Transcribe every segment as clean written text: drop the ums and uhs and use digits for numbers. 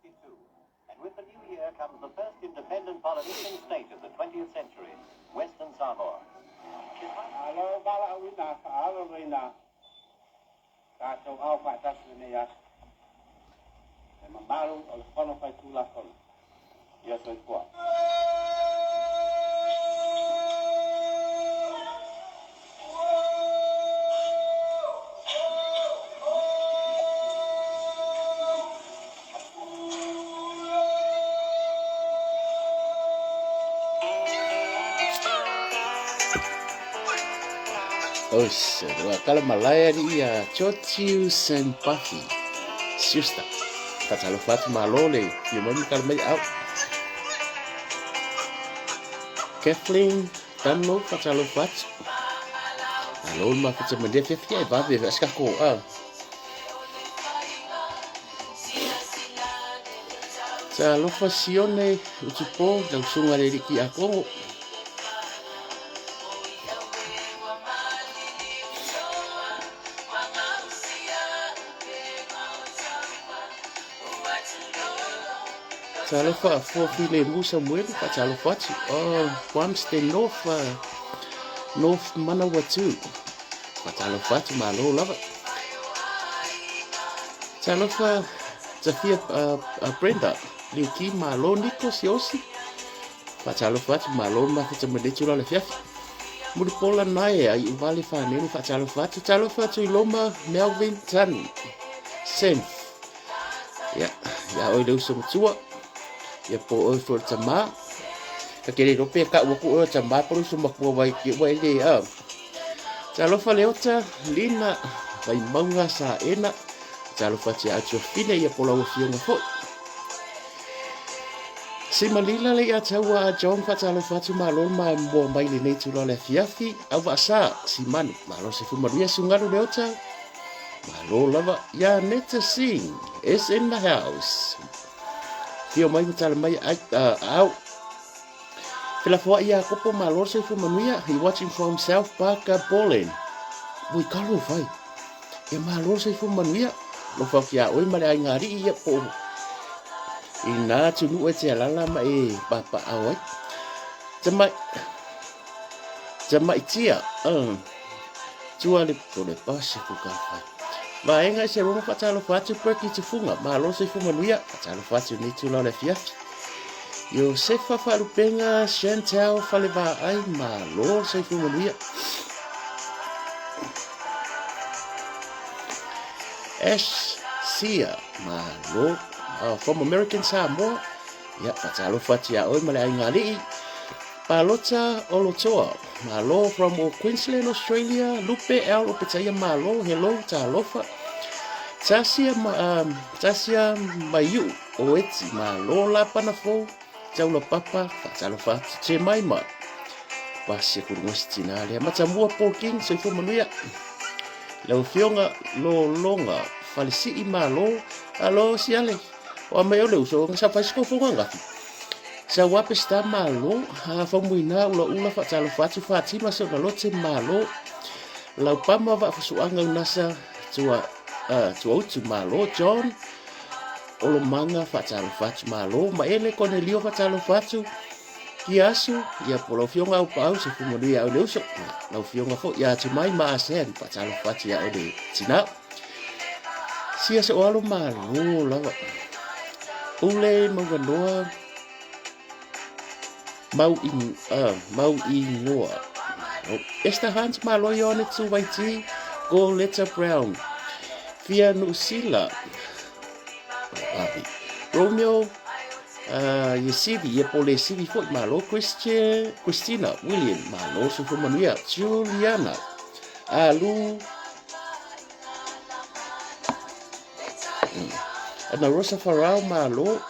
And with the new year comes the first independent Polynesian state of the 20th century, Western Samoa. Malo valaauina faaaloaloina tatou ao faatasi lenei aso. Le mamalu o le Fono Faitulafono. Ia soifua. Oise, ua kala malae ali ia Chochiu Senpafi, Siusta. Faatalofa atu malo le fia mai ma kala mai au. Kathleen Dunlow, faatalofa atu. Malo le mafita malia fiafia e vave e asikako a. Talofa Sione Utupo, lau susuga le alii Kiakogo. Talofa Afua Filemu Samueli, faatalofa atu. Oh, Plumstead North, North Manawatu. Faatalofa atu, malo lava. Talofa Tafia Brenda, Liuki, malo Niko Siosi. Faatalofa atu, malo mafeta manetu la le fiafi. Mulipola nae ai uvale whanene faatalofa atu. Talofa atu i Loma Melvin Tan. Senf. Ia, ia oi le uso matua. Ia po oi fo le tamā. Ka kere rope ka ua ku oi tamā po le uso makua wai ki ua ele a. Talofa Leota, Lina, Vaimauga, Saena. Talofa atu ia Atuafine ia po lau afioga foi. Simalila le ia taua a John faatalofa atu malo le mamoa mai lenei tula o le afiafi au vaasa Simanu malo se fumaluia Sugalu Leota malo lava ia Neta Singh is in the house fio mai ma tala mai ai au Felafoai ia Kopo malo se fumanuia he watching from South Park Portland Ui kalo fai Ia malo le soifua manuia. Alofa atu iā oe ma le aiga aliʻi ia po i nā atunuu e te alala ma e papaʻao ai. Tamai, tamaitia, tua le, o le pasi ku ka whai. Vaenga i se rongo whaatalofa atu Perky Tufunga, malo le soifua manuia, whaatalofa atu nei tula o le afiafi. Iosefa Faalupenga Chantel Falevaai Malo le soifua manuia. Ash Sia Malo from American Samoa. Ia, faatalofa atu iā oe ma le aiga alii. Palota Olotoa Malo from Queensland, Australia. Lupe L Opetaia Malo, hello, talofa. Tasia, Tasia Maiu O Eti, Malo Lapana Fou, Taula Papa, Faatalofa atu Jemima. Pasia kurunga si tina lea. Matamua Paul King, soifua manuia. Lau afioga Lolonga, Falesii Malo, alo siale. O a mai o le uso, sa fai siko fonga ngafi. Sa wape sta malo, ha famuina ula ula faatalofa atu Fatima sa na lote malo. Lau pama va fasuanga unasa tua tua utu malo John Olomanga faatalofa atu malo ma ele Konelio faatalofa atu ki aso ia po lau afioga au paau se fumanui ia au le uso lau afioga foi ia atu mai ma asean faatalofa atu ia au le tina sia se o alo malo lava ule mauganoa mau i mau ingoa Esther Hunt malo Ione Tuwaiti Goleta Brown Fia Nusila Romeo Yesivi ia po le sivi foi malo Christian Christina William malo soifua manuia Juliana Alu Ana Rosa Farao malo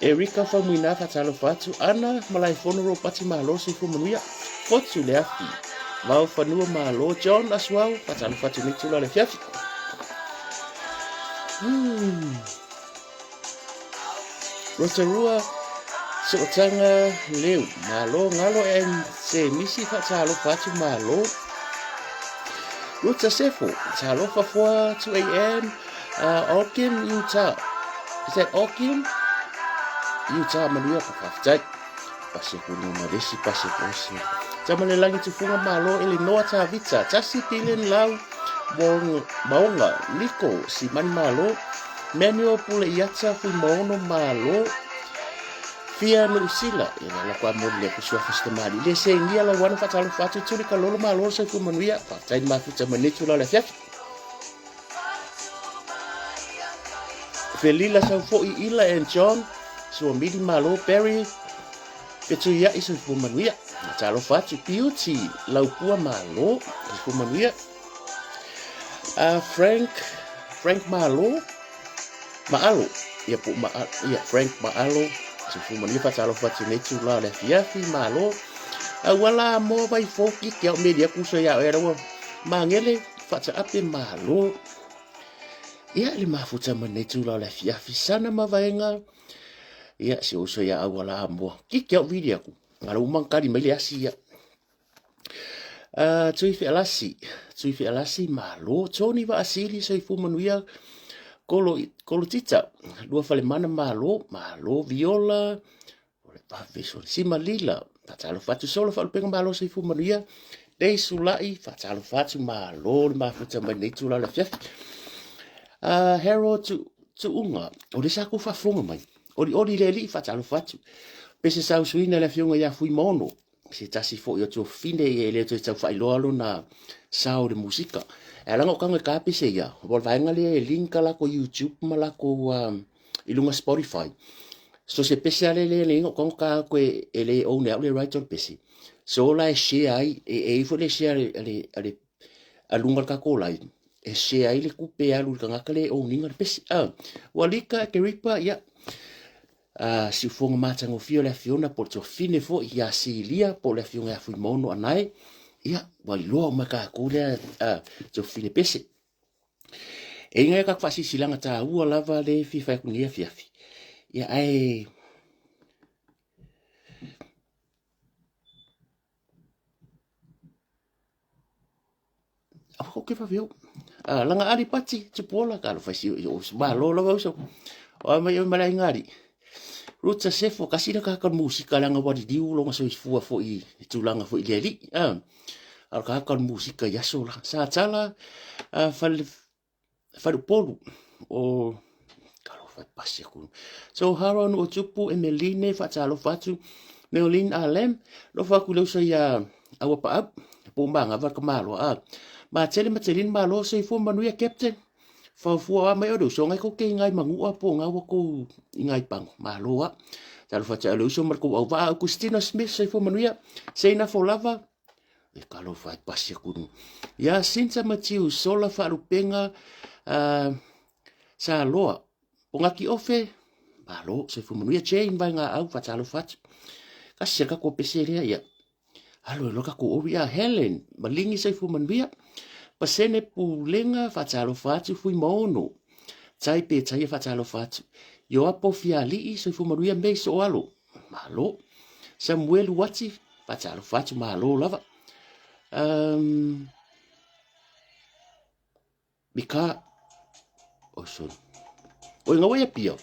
Erika Faumuina faatalofa atu Ana Malaefono Ropati malo soifua manuia Fotu Leafi Vao Fanua malo John Asuau faatalofa atu nei tula le afiafi Rotorua Sootaga Leu malo Ngalo and Semisi faatalofa atu malo Ruta Sefo talofa foa 2am. Okim, Utah. Is that Okim? Utah, manuia pa faafetai. Pasi aku no Malesi, pasi aku osi. Tama le langi tufunga malo, Elinoa Tavita, Tasi Tilen Lau, Wong, Maonga, Niko, Simani Malo, Manuel Pule Iata, Fui Maono Malo, Fia Nuusila, ia la lako a moli le kusua fasitamali. Le sengia la wana whaatalofa atu, tuli ka lolo malo sa ifu manuia, whaatai mafuta manetu la le afiafi. Felila Saufo'i Ila and John Suamili Malo Barry Fetuia'i Soifua Manuia Talofa atu Beauty Laupua Malo Soifua Manuia Frank Frank Malo Maalo ia po ma ia Frank Maalo Soifua Manuia faatalofa atu nei tula o le afiafi Malo auala mo vai foki ke au media kuso ia oe rawa mangele faataape Malo Ia le mafuta ma nei tula o le afiafi sana ma vaega. Ia si uso ia aua la amoa. Ki ke au vili aku. Ngalo umang kali mai le asi ia. Tui fealasi, tui fealasi malo, Tony Vaasili soifua manuia, kolo, kolo tita, lua falemana malo, malo viola, O le vave sole. Sima lila, faatalofa atu solo faalupega malo soifua manuia. Nei sulai, faatalofa atu malo le mafuta mai nei tula o le afiafi. Harold tu, Tuunga, o le sa ku faafofoga mai. Olioli le alii, faatalofa atu. Pese sausuina le afioga ia Fuimaono, se tasi foi o tuafafine ia e le toe tau faailoa lona sao i le musika. E ala ona o kaga e ka pese ia, o le vaega lea e link lako YouTube ma lako i luga Spotify. So se pese ale le le o kaga ka koe e le own e au le right o le pese. So la e share ai, e ifo le share ale, ale, a luga le kako live. E share ai le kupe alu i le kagaka le owninga le pese. Ua lika e ke ripa, ia, siufoga matagofie o le Afioga po o le tuafafine foi ia Silia po o le Afioga ia Fuimaono Anae, ia, ua iloa uma e tatou lea tuafafine pese. E i ai nai tatou faasilasilaga taua lava lea e fia fai atu i lenei afiafi, ia ae Aua ke vave o. Langa ali pati tupuola ka alofa si o malo lava uso. O a mai o malai ngari. Ruta sefo kasi na ka ka musika langa wali liu longa soifua foi i tulaga foi le alii. A ka ka musika i aso la. Sa tala fale Faleupolu o talofa e pasi aku. So haro anu o tupu Emeline faatalofa atu Meolin Alem lofa aku le uso ia aua paau po manga va ka malo a ma tele ma telin malo soifua manuia captain faufua a mai o le uso ngai ko ke ngai mangua po ngā wa ko i ngai pango malo a talofa atu le uso ma ko au va Augustino Smith soifua manuia Seina Folava E talofa e pasi aku nu. Ia Sinta Matiu Sola Faalupenga Sa Loa. Pongaki Ofe, malo, soifua manuia Jane Vaenga Au, faatalofa atu. Kasi a kako pese lea ia. Alo e loa kako ori a Helen, Malingi soifua manuia. Pasene Pulega, faatalofa atu, Fui Maono. Tai pe tai faatalofa atu. Ioapo Fialii, soifua manuia Mei Soalo. Malo. Samuelu Wati, faatalofa atu malo lava. Um, Mika, oh sorry. Oi ngawa ia pia.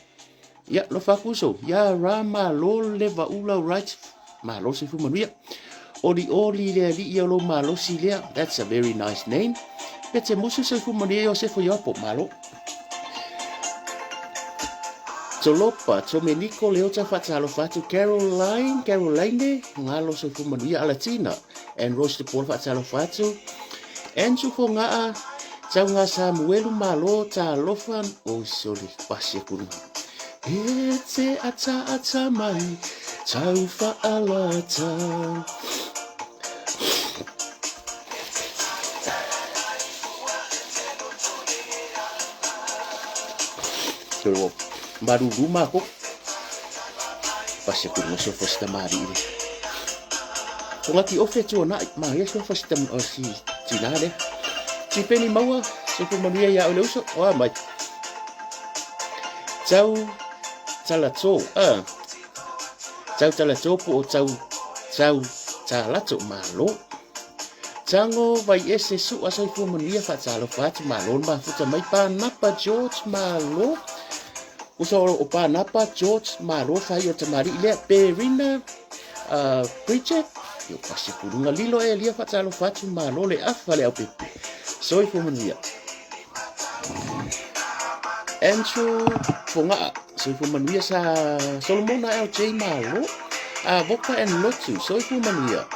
Ia, lofa aku so. Ia ra malo le vaula right. Malo se fu manuia. Oli oli le ali ia lo malo si lea. That's a very nice name. Pete musu se fu manuia Iosefo Ioapo. Malo. Tolopa, Tomeniko, Leota, faatalofa atu, Caroline, Caroline, Ngalo, Soifua Manuia, Alatina, and Rose de Paul, faatalofa atu, Andrew Fogaa, Tauga Samuelu, Malo, Talofa, oh sorry, pasi aku ni. E te ata ata mai, tau whaalata. Toro maruru mako. Pasi aku no sofa si tamari ile. Ko ngaki ofe tu ona ma ia sofa si tam si tina le. Ti peni maua sofa manuia ia ole uso o mai. Tau talato a. Tau talato po o tau tau talato malo. Tago Vaiese Su'a Soifua Manuia faatalofa atu malo le mafuta mai Panapa George malo uso o Panapa George malo fai o tamalii lea Perina uh, Bridget yo pasi kulunga lilo e lia faatalofa atu malo le afa le aupepe Soifua Manuia Andrew Fogaa Soifua Manuia sa Solomona LJ Malo a Voka and Lotu Soifua Manuia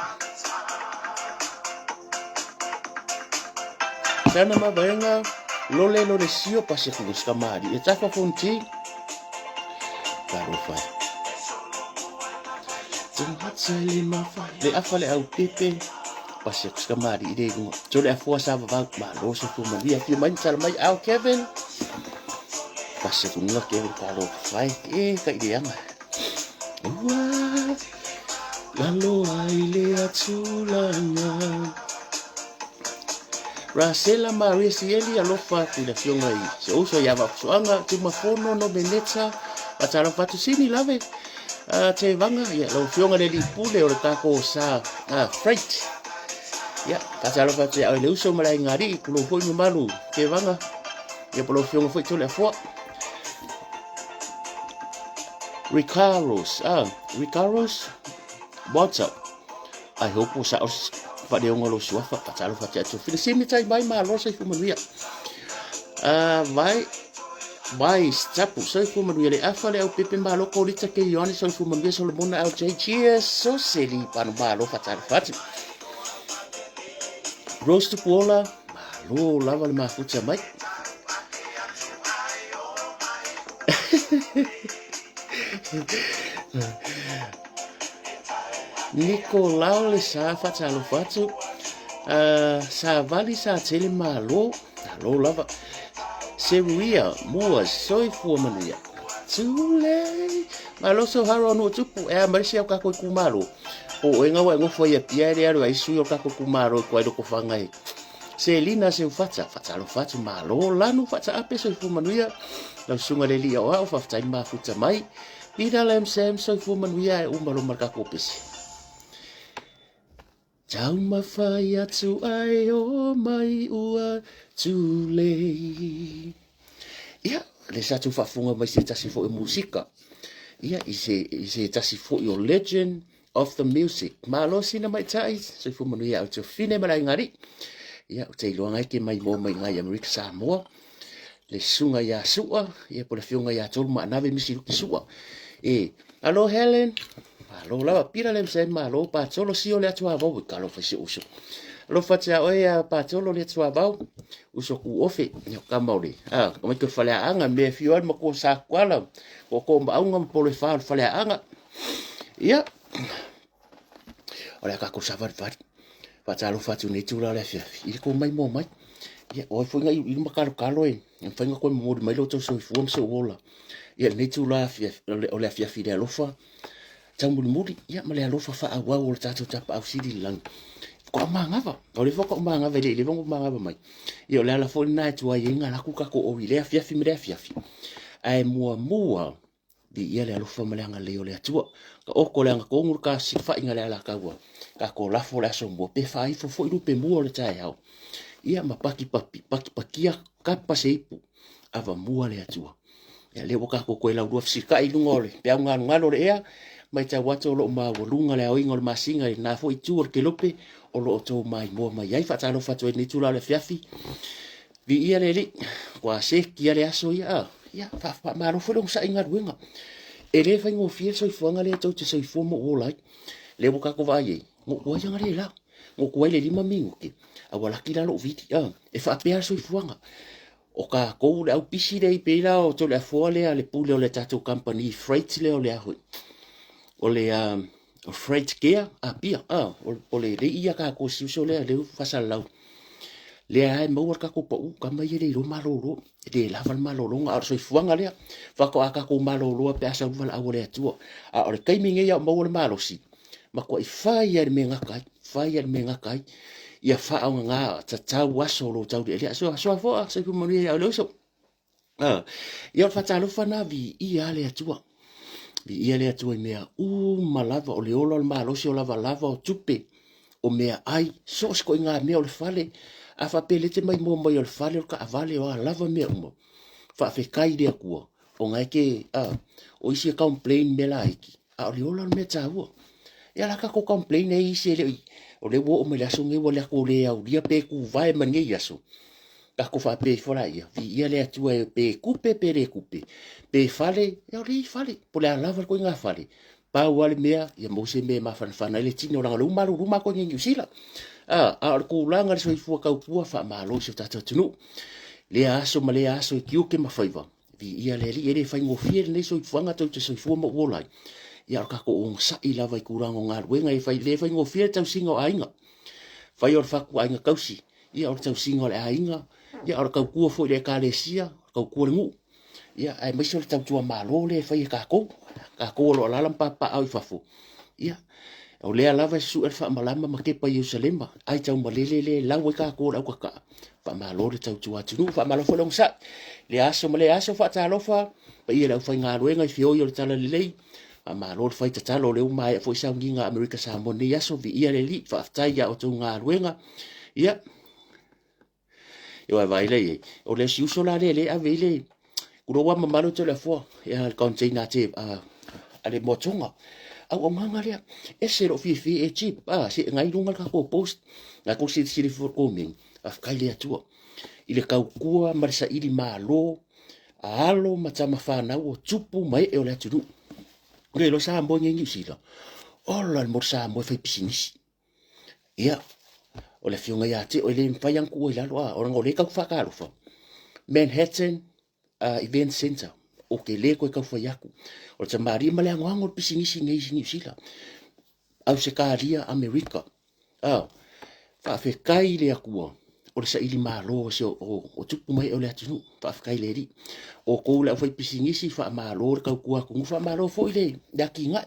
Sana mavaenga lole lole sio pasi ku skamari e tafa fonti talofa Le afa le au pepe pasi ku skamari i le lunga tole afua sa vavau malo soifua manuia fia mai tala mai au Kevin pasi ku nga Kevin talofa e ka i le anga Ua lalo ai le atulaga. Rasela Maria Sieli alofa atu i le afioga i se uso ia Vafusoaga Tumafono no Meneta Fatalofa atu Sini lave uh, Tevaga ia lau afioga le alii pule o le takou sa uh, freight ia fatalofa atu ia oe le uso ma le aiga alii kulou foi mamalu Tevaga ia po lau afioga foi Toleafoa Ricardos, ah, Ricardos Walter. I hope ua sao faaleoga lou suafa, faatalofa atu atu. Filisini tai mai malo soifua manuia. Ah, vai vai tapu soifua manuia le afa le au pepe malo kolita ke Ioane soifua manuia Solomona LJ cheers so seli panu malo faatalofa atu. Rose Tupuola Malo lava le mafuta mai. Nikolao le sa faatalofa atu. Uh, savali sa tele malo. Malo lava. Seruia mua soifua manuia. Tule. Malo so haro no tupu. E a marisi au kako i kumalo. O e ngawa e ngofo ia pia e aru ai sui o kako kumalo ko ai loko whangai. Selina Seufata, faatalofa atu malo lanu faataape soifua manuia lau susuga le alii aoao faafetai le mafuta mai Peter Lam Sam soifua manuia e uma loma le takou pese. Taumafai atu ai o mai ua tulei. Ia, le sa tou faafofoga mai se tasi foi o musika. Ia, i se, i se tasi foi o legend of the music. Malo sina maitai, soifua manuia au Tofine ma le aiga alii. Ia, ou te iloa ngai ke mai mo mai ngai Amerika Samoa. Le susuga ia Sua, ia po le afioga ia Tolu Maanave Misi Luki Sua. E, alo Helen, malo lava, pila le msai malo, patolo sio le atu avau, e kalo fai se uso. Alofa tia oe a patolo le atu avau, uso ku ofe, ia kama ole. Ah, kama ke fale anga, me fio al mako sa kuala, ko ko maunga ma polo e wha o le fale anga. Ia, o le a kākou savalivali. Faatalofa atu nei tula o le afiafi. I le kou mai mo mai. Ia, o ai foi ngai i luma kalokalo e. E mafai ona koe momoli mai lo tou soifua ma sou ola. Ia, lenei tula afiafi, o le afiafi i le alofa taumulimuli, ia, ma le alofa faaauau o le tatou Tapaau Sili i le lagi. Faatoa magava. O le faatoa magava e le i leva ona magava mai. Ia, o le ala foi lena e tuai ai galaku tatou oi i le afiafi ma le afiafi. Ae muamua, Viia le alofa ma le agalelei o le Atua. Ka oko le agatonu le kasifaiga le alataua. Ka ko lafo le aso mua pe faaifo foi lupe mua o le taeao. Ia ma paki papi, paki pakia kapa se ipu. Ava mua le Atua. Ia lea ua tatou toe laulua fesikai i luga o le peau galogalo o le ea, matau atu o lo o maualuga le aoina o le masina i lena foi itu o le kelope o lo o tou maimoa mai ai. Faatalofa atu ai i lenei itula o le afiafi. Viia le Alii, ua sekia le aso ia, a, ia, faamalo foi le onosai i galuega. E le faigofie le soifuaga lea tou te soifua ma ou ola ai. Lea ua tatou vaai ai, na ou tuai aga le la, na ou tuai le 5 minute, a ua laki la lou vili, a, e faapea le soifuaga. O tatou le au pisi lea i pei la o Toleafoa lea le pule o le tatou company freight lea o le a foi, o le um, freight care Apia, a, o le lei ia tatou si uso lea leu faasalalau. Lea lava e maua le tatou pau, tama ia e le iloa malolo, e le lava le malologa, a o le soifuaga lea, faatoa tatou malolo lava pe a sau le valaau a le Atua. A o le taimi lenei a o maua le malosi, matuai fai lava i le mea e gata ai, fai lava i le mea e gata ai, ia faaaogaga tatau aso o lou taulealea. Soa foa, soifua manuia ia oe le uso. Ah, ia o le faatalofa na viia le Atua. Viia le Atua i mea uma lava, o le ola o le malosi, o lavalava o tupe. o meaai, so o se ituaiga mea o le fale. A faapea lea e te maimoa mai o le fale, o le taavale, o a lava mea uma, faafetai i le Atua ona e te, o isi e complain i mea laiti, a o le ola o le mea taua. Ia o le a tatou complain ai i isi e le i, o lea ua oo mai le aso lenei ua latou le aulia pe tuvae ma lenei aso. Tatou faapea ifo laia, viia le Atua pe tupe pe le tupe, pe fale, ia o lea e i fale, po o le a lava le ituaiga fale, pau lava le mea, ia maua se mea e mafanafana ai le tino, leaga o lea ua malulu matou i Niu Sila. A o le tulaga i le soifua tautua, faamalo i si o tatou atunuu. Lea aso ma lea aso e tiute ma faiva, viia le Alii, e le faigofie lenei soifuaga tou te soifua ma ou ola ai. Ia o le tatou onosai lava i tulaga o galuega, e fai, le faigofie le tausiga o aiga. Fai o le fatu aiga tausi, ia o le tausiga o le aiga, ia o le tautua foi i le ekalesia, tautua le nuu. Ia, aemaise o le tautua malo lea e fai e tatou, tatou o lo o alaala ma papaaao i fafo. Ia, o lea lava e susue le faamalama ma tepa i Ierusalema, ai taumalele lea e lau ai tatou o le autataa. Faamalo le tautua atunuu, faamalo foi le onosai. Lea aso ma lea aso, faatalofa, paia i le aufaigaluega i feoi o le Talalelei, faamalo le fai tatalo, o lea ua maea foi sauniga a Amerika Samoa i lenei aso, viia le Alii, faafetai i a outou galuega. Ia, e vaai lea i ai, o le isi uso la lea e ave i le tulou lava mamalu o Toleafoa, ia le container a te a le Moatonga. Auaunaga lea, ese lou fiafia e cheap, se nai luga le tatou post, nai kou silisili foi le komeni, faafetai le Atua i le tautua ma le saili malo a alo ma tama fanau o tupu ma ee o le atunuu. O le Samoa nei i Niu Sila, ola le motu Samoa e fai pisinisi. Ia, o le afioga ia te oe, e le mafai lava ona tuua i lalo, a, ona o lea e tau faatalofa. Manhattan Event Center, ou te le toe tau fai atu. O le tamalii ma le anoano o le pisinisi nei i Niu Sila, Ausetalia, Amerika. Faafetai i le Atua o le saili malo o, se, o, o tupu mai o le atunuu. Faafetai i le Alii. O tou le aufaipisinisi, faamalo le tautua atunuu, faamalo foi le, le atinae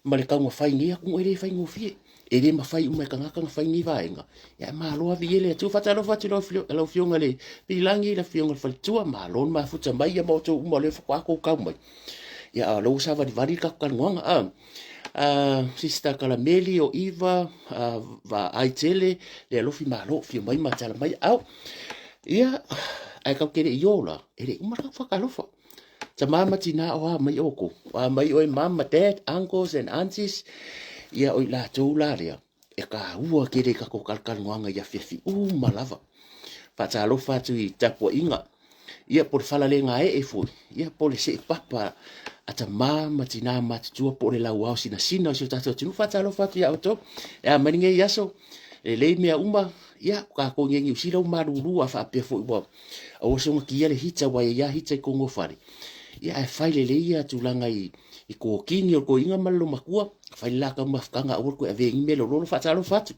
ma le taumafai nei atunuu e le faigofie. E le mafai uma e tagata ona fai nei vaega. Ia malo ave i le Atua. Faatalofa atu i lau Afioga i le Pilangi, le Afioga i le Faletua, malo le mafuta mai ia ma outou uma o lea faatoa tou tau mai. Ia a o lea ua savalivali le tatou talanoaga. Sister Kalameli o Iva, Vaai Tele, le alofi malo, fia mai ma tala mai. Au, ia, ae kau te le i o la, e le uma le tatou faatalofa. Tama ma tina o a mai outou, o a mai oe mum ma dad, uncles and aunties, ia o i latou la lea, e taua tele i tatou talatalanoaga i afiafi uma lava. Faatalofa atu i tapuaiga, ia po o le falalegaee foi, ia po o le seepapa a tama ma tina matutua po o le lauao sinasina o si o tatou atunuu. Faatalofa atu ia outou, e a mai lenei aso, lelei mea uma, ia tatou i nei Niu Sila ua malulu a faapea foi ua aua soona kia le hita ua ia hita i tonu o fale. Ia ae fai lelei ia tulaga i i kokini o le toeaina ma le lomatua, fai le la taumafataga aua le toe avea i ni mea lololo. Faatalofa atu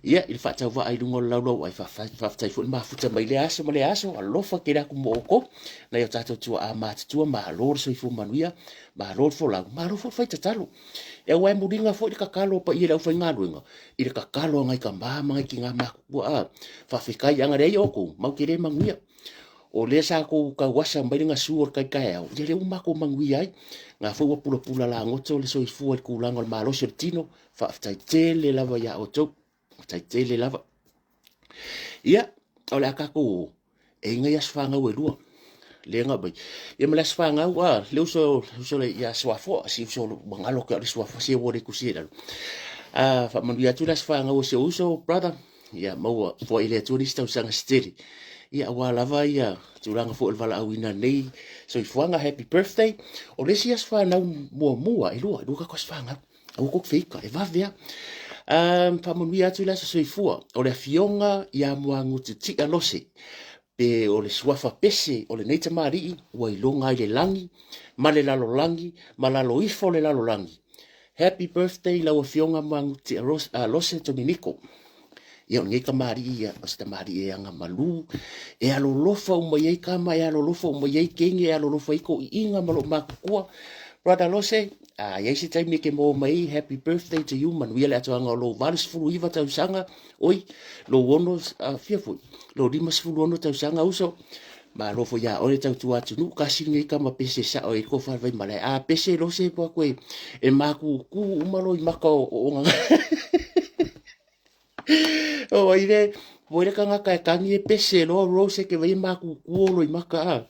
ia i le faatauvaa i luga o le laulau ai, faafetai foi le mafuta mai lea aso ma lea aso, alofa tele atu mo outou, nai o tatou tuaa matutua, malo le soifua manuia, malo le folau, malo foi le fai tatalo. E aua e muliga foi le tatalo a paia i le aufaigaluega, i le tatalo a nai tama ma nai tina matutua, a faafetai ana leai outou, matou te le manuia. O lea sa tou tauasa mai le gasu o le tai taeao, ia lea ua matou manuia ai. Na foi ua pulapula lagoto le soifua i le tulaga o le malosi o le tino, faafetai tele lava ia outou, faafetai tele lava. Ia, o le a tatou o, e i nai aso fanau e lua, lea na mai. Ia ma le aso fanau, a, le uso, uso le ia Suafoa, si uso ua galo atu ia le Suafoa, se ua le tusi i lalo. A, faamanuia atu le aso fanau o si ou uso, brother, ia maua foi le Atua nisi tausaga se tele. Ia aua lava ia tulaga foi o le valaauina nei soifuaga, happy birthday. O le isi aso fanau muamua, e lua, e lua tatou aso fanau. Aua kou te feita, e vave lava. Faamanuia atu le aso soifua o le afioga ia Muagututia Lose, pe o le suafa pese o lenei tamalii ua iloga ai le lagi ma le lalolagi ma lalo ifo o le lalolagi. Happy birthday lau afioga Muagututia Lose Tominiko. Ia o lenei tamalii ia, o se tamalii e agamalu, e alolofa uma i ai tama, e alolofa uma i ai teine, e alolofa i ai toiina ma loo matutua. Brother Lose, a i ai se taimi e te maua mai ai, happy birthday to you, manuia le atoaga o lou 89 tausaga, oi, lou ono, fia foi, lou 56 tausaga uso, malo foi ia oe le tautua atunuu, kasi lenei tama pese sao e ko whalewai malae. A pese Lose po koe, e mākūkū uma loi maka o, o, o O ai le, mo le tagata e tagi e pese loa Rose e te vai e matutu o loimata a.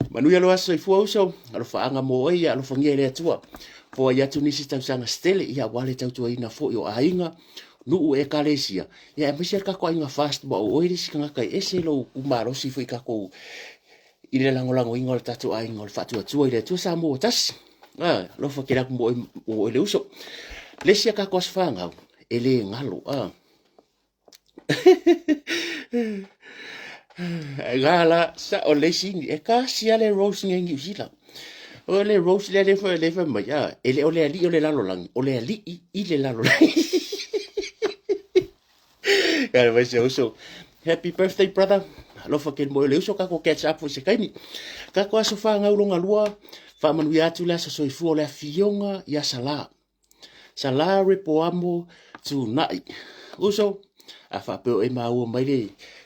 Manuia lo aso soifua uso, alofaaga mo oe ia alofagia e le Atua. Foai atu nisi tausaga se tele, ia aua le tautuaina foi o aiga, nuu ekalesia, ia aemaise le tatou aiga fast ma o oe le isi tagata e ese lou malosi foi tatou i le lagolagoina o le tatou aiga o le faatuatua i le Atua Samoa ua tasi. Ah, alofa tele atu mo oe, mo oe le uso. Le isi a tatou aso fanau, e le galo. Ah. Ga la, sa o le isi, e kasi a le Rose nei Niu Sila. O le Rose lea le fai le fai mai, ah, e le o le alii o le lalolagi, o le alii i le lalolagi. Ia mai se uso. Happy birthday brother. Alofa ke mo le uso ka ko catch up foi se kaimi. Ka ko aso whangau longa lua, whaamanuia atu le aso soifua o le afioga ia Sala. Sala Repoamo Tuna'i. Uso, a faapea o e maua mai le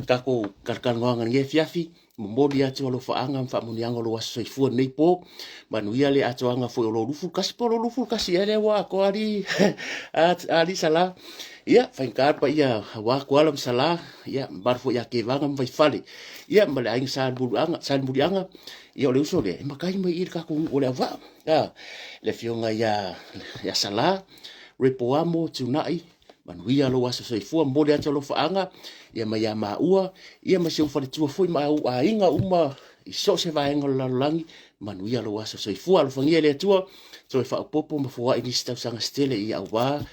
takou talatalanoaga i lenei afiafi, momoli atu alofaaga ma faamanuiaga o lou aso soifua i lenei po. Manuia le atoaga foi o lou 21 po o lou 21 ea lea ua atoa alii, alii Sala. Ia, faigata le paia aua Tuala ma Sala, ia, mamalu foi ia Kevaga ma Vaifale, ia, ma le aiga Sa Salemuliaga, ia, o le uso lea, e matai mai i le tatou nuu o Leauvaa. Le afioga ia, ia Sala, Repoamo, Tuna'i, manuia lou aso soifua, momoli atu alofaaga, ia mai ia maua, ia ma si ou faletua foi ma ou aiga uma i so o se vaega o le lalolagi, manuia lou aso soifua, alofagia e le Atua, toe faaopoopo ma foai nisi tausaga se tele ia aua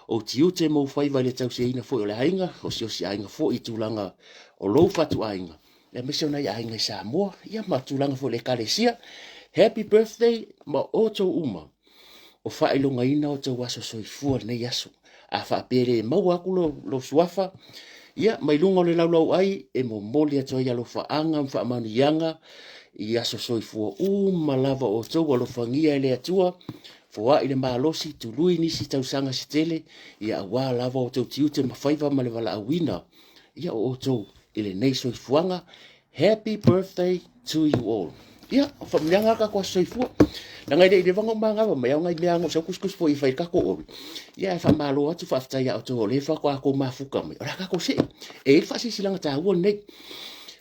ou tiute ma ou faiva i le tausiaina foi o le aiga, osiosi aiga foi i tulaga o lou fatuaiga, aemaise o nai aiga i Samoa, ia ma tulaga foi i le Ekalesia. Happy birthday ma outou uma o faailogaina o tou aso soifua lenei aso. A faapea e le maua atu lou, lou suafa, ia mai luga o le laulauai e momoli atu ai alofaaga ma faamanuiaga i aso soifua uma lava o outou alofagia e le Atua, foai le malosi, tului nisi tausaga se tele, ia aua lava o outou tiute ma faiva ma le valaauina ia o outou i lenei soifuaga. Happy birthday to you all. Ia, o faamanuiaga lava tatou aso soifua. Leaga e le i leva ona ou manava mai, ao nai mea sa ou tusitusi foi e fai i le tatou ori. Ia, ae faamalo atu, faafetai ia outou o lea faatoa tou mafuta mai. O le a tatou see. E i ai le faasilasilaga taua lenei.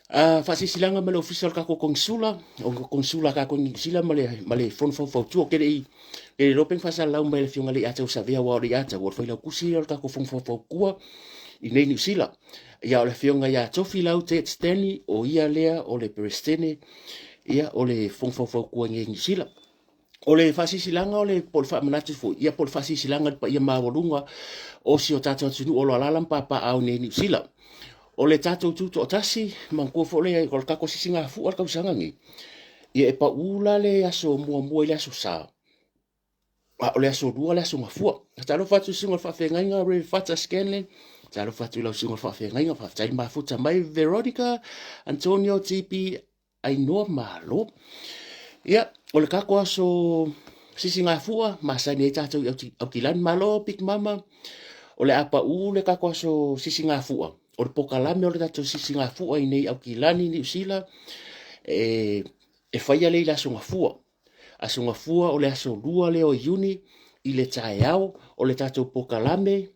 Faasilasilaga mai le ofisa o le tatou konisula, o le konisula a tatou i Niu Sila ma le, ma le Fono Faufautua. Ou te le i, le iloa pe na faasalalau mai e le Afioga ia Atau Savea, aua o le Atau, o le failautusi lea o le tatou Fono Faufautua i nei Niu Sila. Ia, o le Afioga ia Tofilau Ted Stanley, o ia lea o le Peresetene, ia, o le Fono Faufautua i nei Niu Sila. O le faasilasilaga o le, po o le faamanatu foi, ia po o le faasilasilaga i le paia maualuga o si o tatou atunuu o lo o alaala ma papaaao i nei Niu Sila. O le tatou tutoatasi, manatua foi le, o le tatou sisigafua le tausaga nei, ia e pau la le aso muamua i le aso Sa, a o le aso lua le aso Gafua. Talofa atu i susuga i le faafeagaiga Rev Fata Scanlan, talofa atu i lau susuga i le faafeagaiga, faafetai le mafuta mai Veronica Antonio TP Ainoa Malo. Ia, o le tatou aso sisigafua, masani ai tatou i Aukilani. Malo Big Mama, o le a pau le tatou aso sisigafua. O le pokalame o le tatou sisigafua i nei Aukilani, Niu Sila, e, e faia lea i le aso Gafua. Aso Gafua o le aso 2 lea o Iuni i le taeao o le tatou pokalame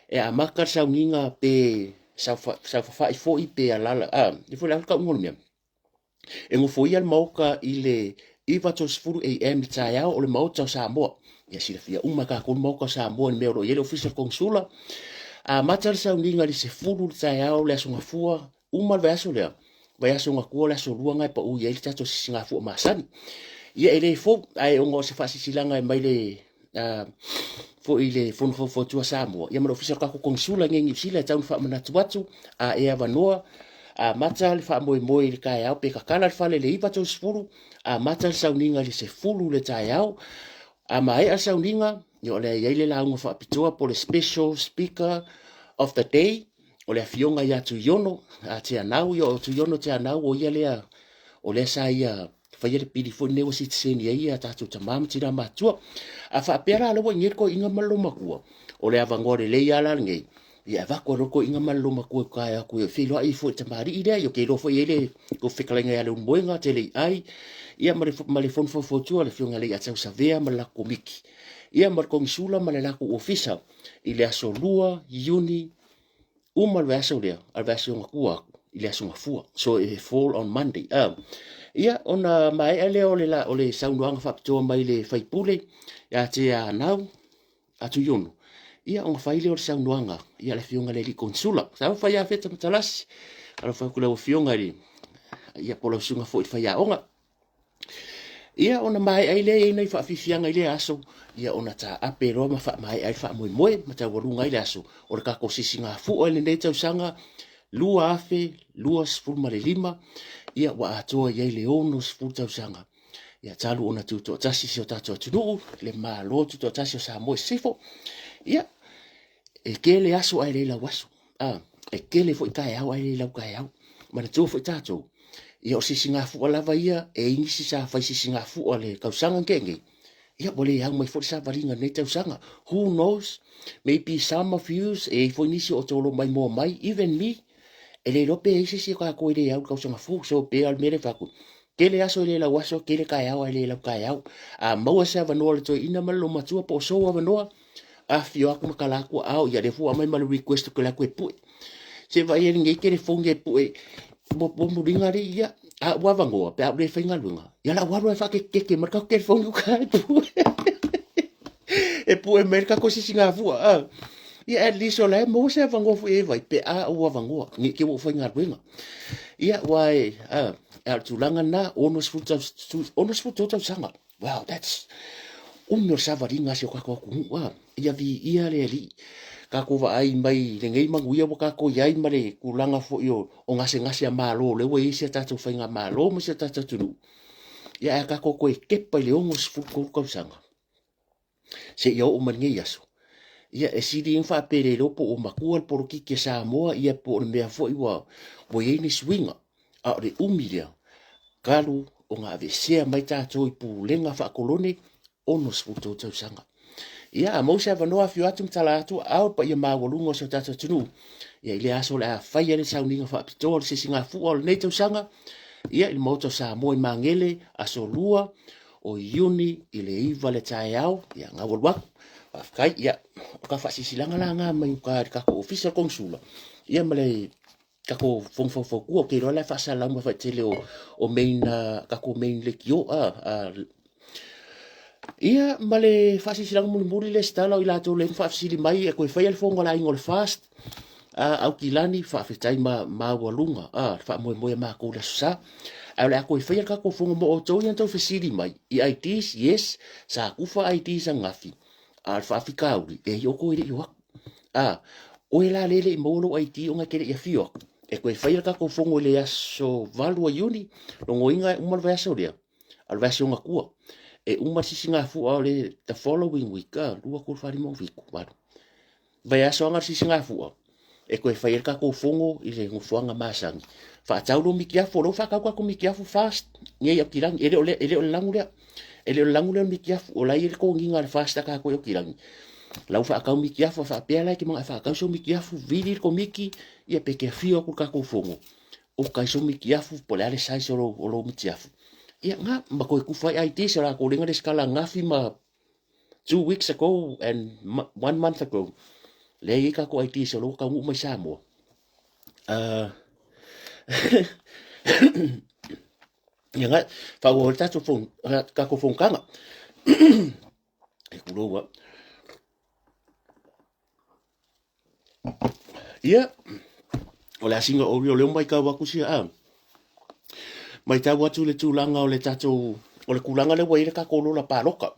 e amata le sauniga pe saofafai foi pe alala, a, e foi le a le tauga o le mea. E nofoia le maota i le 9:30 AM i le taeao o le maota o Samoa. Ia silafia uma e tatou le maota o Samoa i le mea o lo o i ai le ofisa o le konisula. Amata le sauniga i le 10 i le taeao le aso Gafua Uma le vaiaso lea, vaiaso gafua o le aso lua na e pau i ai le tatou sisigafua masani. Ia e le fou, ae ona o se faasilasilaga e mai le foi i le Fono Faufautua Samoa, ia ma le Ofisa o le tatou Konisula i nei Niu Sila e tau ina faamanatu atu, a e avanoa, amata le faamoemoe i le taeao pe tatala le fale i le 9:30, amata le sauniga i le 10 i le taeao, a maea le sauniga, ia o le a i ai le lauga faapitoa po o le special speaker of the day, o le afioga ia Tuiono a Teanau, ia o Tuiono Teanau o ia lea o lea sa ia faia le pili foi lenei ua sitiseni ai ia tatou tama ma tina matutua. A faapea la lea ua i nei le toeaina ma le loomatua, o le avanoa lelei lava la lenei, ia avatu ai loa le toeaina ma le loomatua i uta e o atu e feiloai foi i le tamalii lea, ia ou te iloa foi e i ai le tou fetalaiga ia Leulumoega, Teleiai, ia ma le, ma le Fono Faufautua le afioga ia Leiatau Savea ma le latou komiti, ia ma le konisula ma le latou ofisa i le aso 2 Iuni. Uma le vaiaso lea, a le vaiaso gafua atu, i le aso gafua. So it fall on Monday. Ia, ona maea lea o le, la, o le saunoaga faapitoa mai le faipule ia te Anau Atuiono. Ia, ona fai lea o le saunoaga ia le afioga i le alii konesula. Sa fai afeta matalasi. Alofa atu lau afioga i le, ia po o lau susuga foi i le faiaoga. Ia ona maea ai lea i ai nai faafiafiaga i lea aso, ia ona taape loa ma faamaea ai le faamoemoe ma taualuga ai le aso o le tatou sisigafua i lenei tausaga 2025, ia ua atoa i ai le 60 tausaga. Ia talu ona tutoatasi si o tatou atunuu, le Malo Tutoatasi o Samoa i Sisifo. Ia, e tele aso ae le lau aso. A, e tele foi taeao ae le lau taeao. Manatua foi tatou, ia o sisigafua lava ia, e i nisi sa fai sisigafua le tausaga na tea nei, ia ua le au mai foi le savaliga i lenei tausaga. Who knows, maybe some of you, e i foi nisi o outou o lo o maimoa mai, even me, e le iloa pe i ai se isi o tatou e le au i le tausaga fou. So, pei lava o le mea lea e fai atu, tele aso e le lau aso, tele taeao ae le lau taeao. A maua se avanoa o le toeaina ma le loomatua po o sou avanoa, afifio atu ma tala atu aao, ia lea foi ua aumai ma le request ou te alu atu e pue. Se vaai ai lenei telefoni e pue, ua muliga alii ia, a ua avanoa pe a ou le faigaluega, ia la ua alu lava e faaketekete mai le tatou telefoni uka e pue. E pue mai le tatou sisigafua. Ah. Ia at least o la e maua se avanoa foi e vai pe a ou avanoa, ne i te i ua ou faigaluega. Ia ua e, ah, a o le tulaga lena, 63 tausaga. Wow, that's umi o le savaliga a si o tatou atunuu a. Ia viia le Alii. Tatou vaai mai lenei manuia ua tatou i ai ma le tulaga foi o, o gasegase a Malo lea ua i ai si a tatou faigamalo ma si o tatou atunuu. Ia ae a tatou toe tepa i le 63 tausaga seia oo mai lenei aso, ia e sili ona faapea le iloa po ua matua le polokiki a Samoa ia po o le mea foi ua, ua i ai ni suiga. A o le umi lea, talu ona aveesea mai tatou i pulega faakolone, 63 tausaga. Ia, a maua se avanoa, afio atu ma tala atu aao i le paia maualuga o si o tatou atunuu. Ia, i lea aso o le a fai ai le sauniga faapitoa o le sisigafua o lenei tausaga, ia, i le Maota o Samoa i Magele, aso 2 o Iuni i le 9 le taeao. Ia, gau alu atu. Faafetai. Ia, o ka faasilasilaga la nga mai uka i le tatou ofisa o le Konesula, ia ma le tatou fono faufautua. Ou te iloa la e faasalalau mai faitele o, o main, uh, tatou main leitio. Ia, ma le faasilasilaga mulimuli le tala o i latou le faafesili mai e toe faia le fono a le aiga o le FAST. Aukilani, faafetai ma maualuga le faamoemoe a matou i le Aso Sa. Ae o le a toe faia le tatou fono mo outou ia na tou fesili mai i IDs, yes, sa tufa IDs ananafi, a o le faafitauli, e i outou e le i o atu. A, oe la lea e le i maua lou ID ona e te le i afio atu, e toe faia le tatou fono i le aso 8 o Iuni, logoina e uma le vaiaso lea, a o le vaiaso gafua, e uma le sisigafua o le the following week, a, 2, 3, 4, 5, 7, 8. Vaiaso aga le sisigafua, e toe fai ai le tatou fono i le nofoaga masani. Faatau lou mitiafu, o lea ua faatau tatou mitiafu fast nei Aukilani. E le o le, e le o le lanu lea. E le o le lanu lea o le mitiafu, o la e i ai le toniga a le fast a tatou i Aukilani. La ua faatau mitiafu, a faapea la e te manao e faatau sou mitiafu, vili le komiti, ia pe te afio atu i le tatou fono, oka ai sou mitiafu, po o le a le size o lou, o lou mitiafu. Ia, na, ma toe tufa ai IDs o latou lenga lesitala ananafi ma 2 weeks ago and one month ago. Lea e i ai tatou IDs o lea ua taunuu mai Samoa. Ia na, faaauau ai le tatou phone, tatou fonotaga. E tulou lava. Ia, o le asiga o o lea ua matau atu sia, a, matau atu le tulaga o le tatou, o le tulaga lea ua i ai le tatou lola paloka.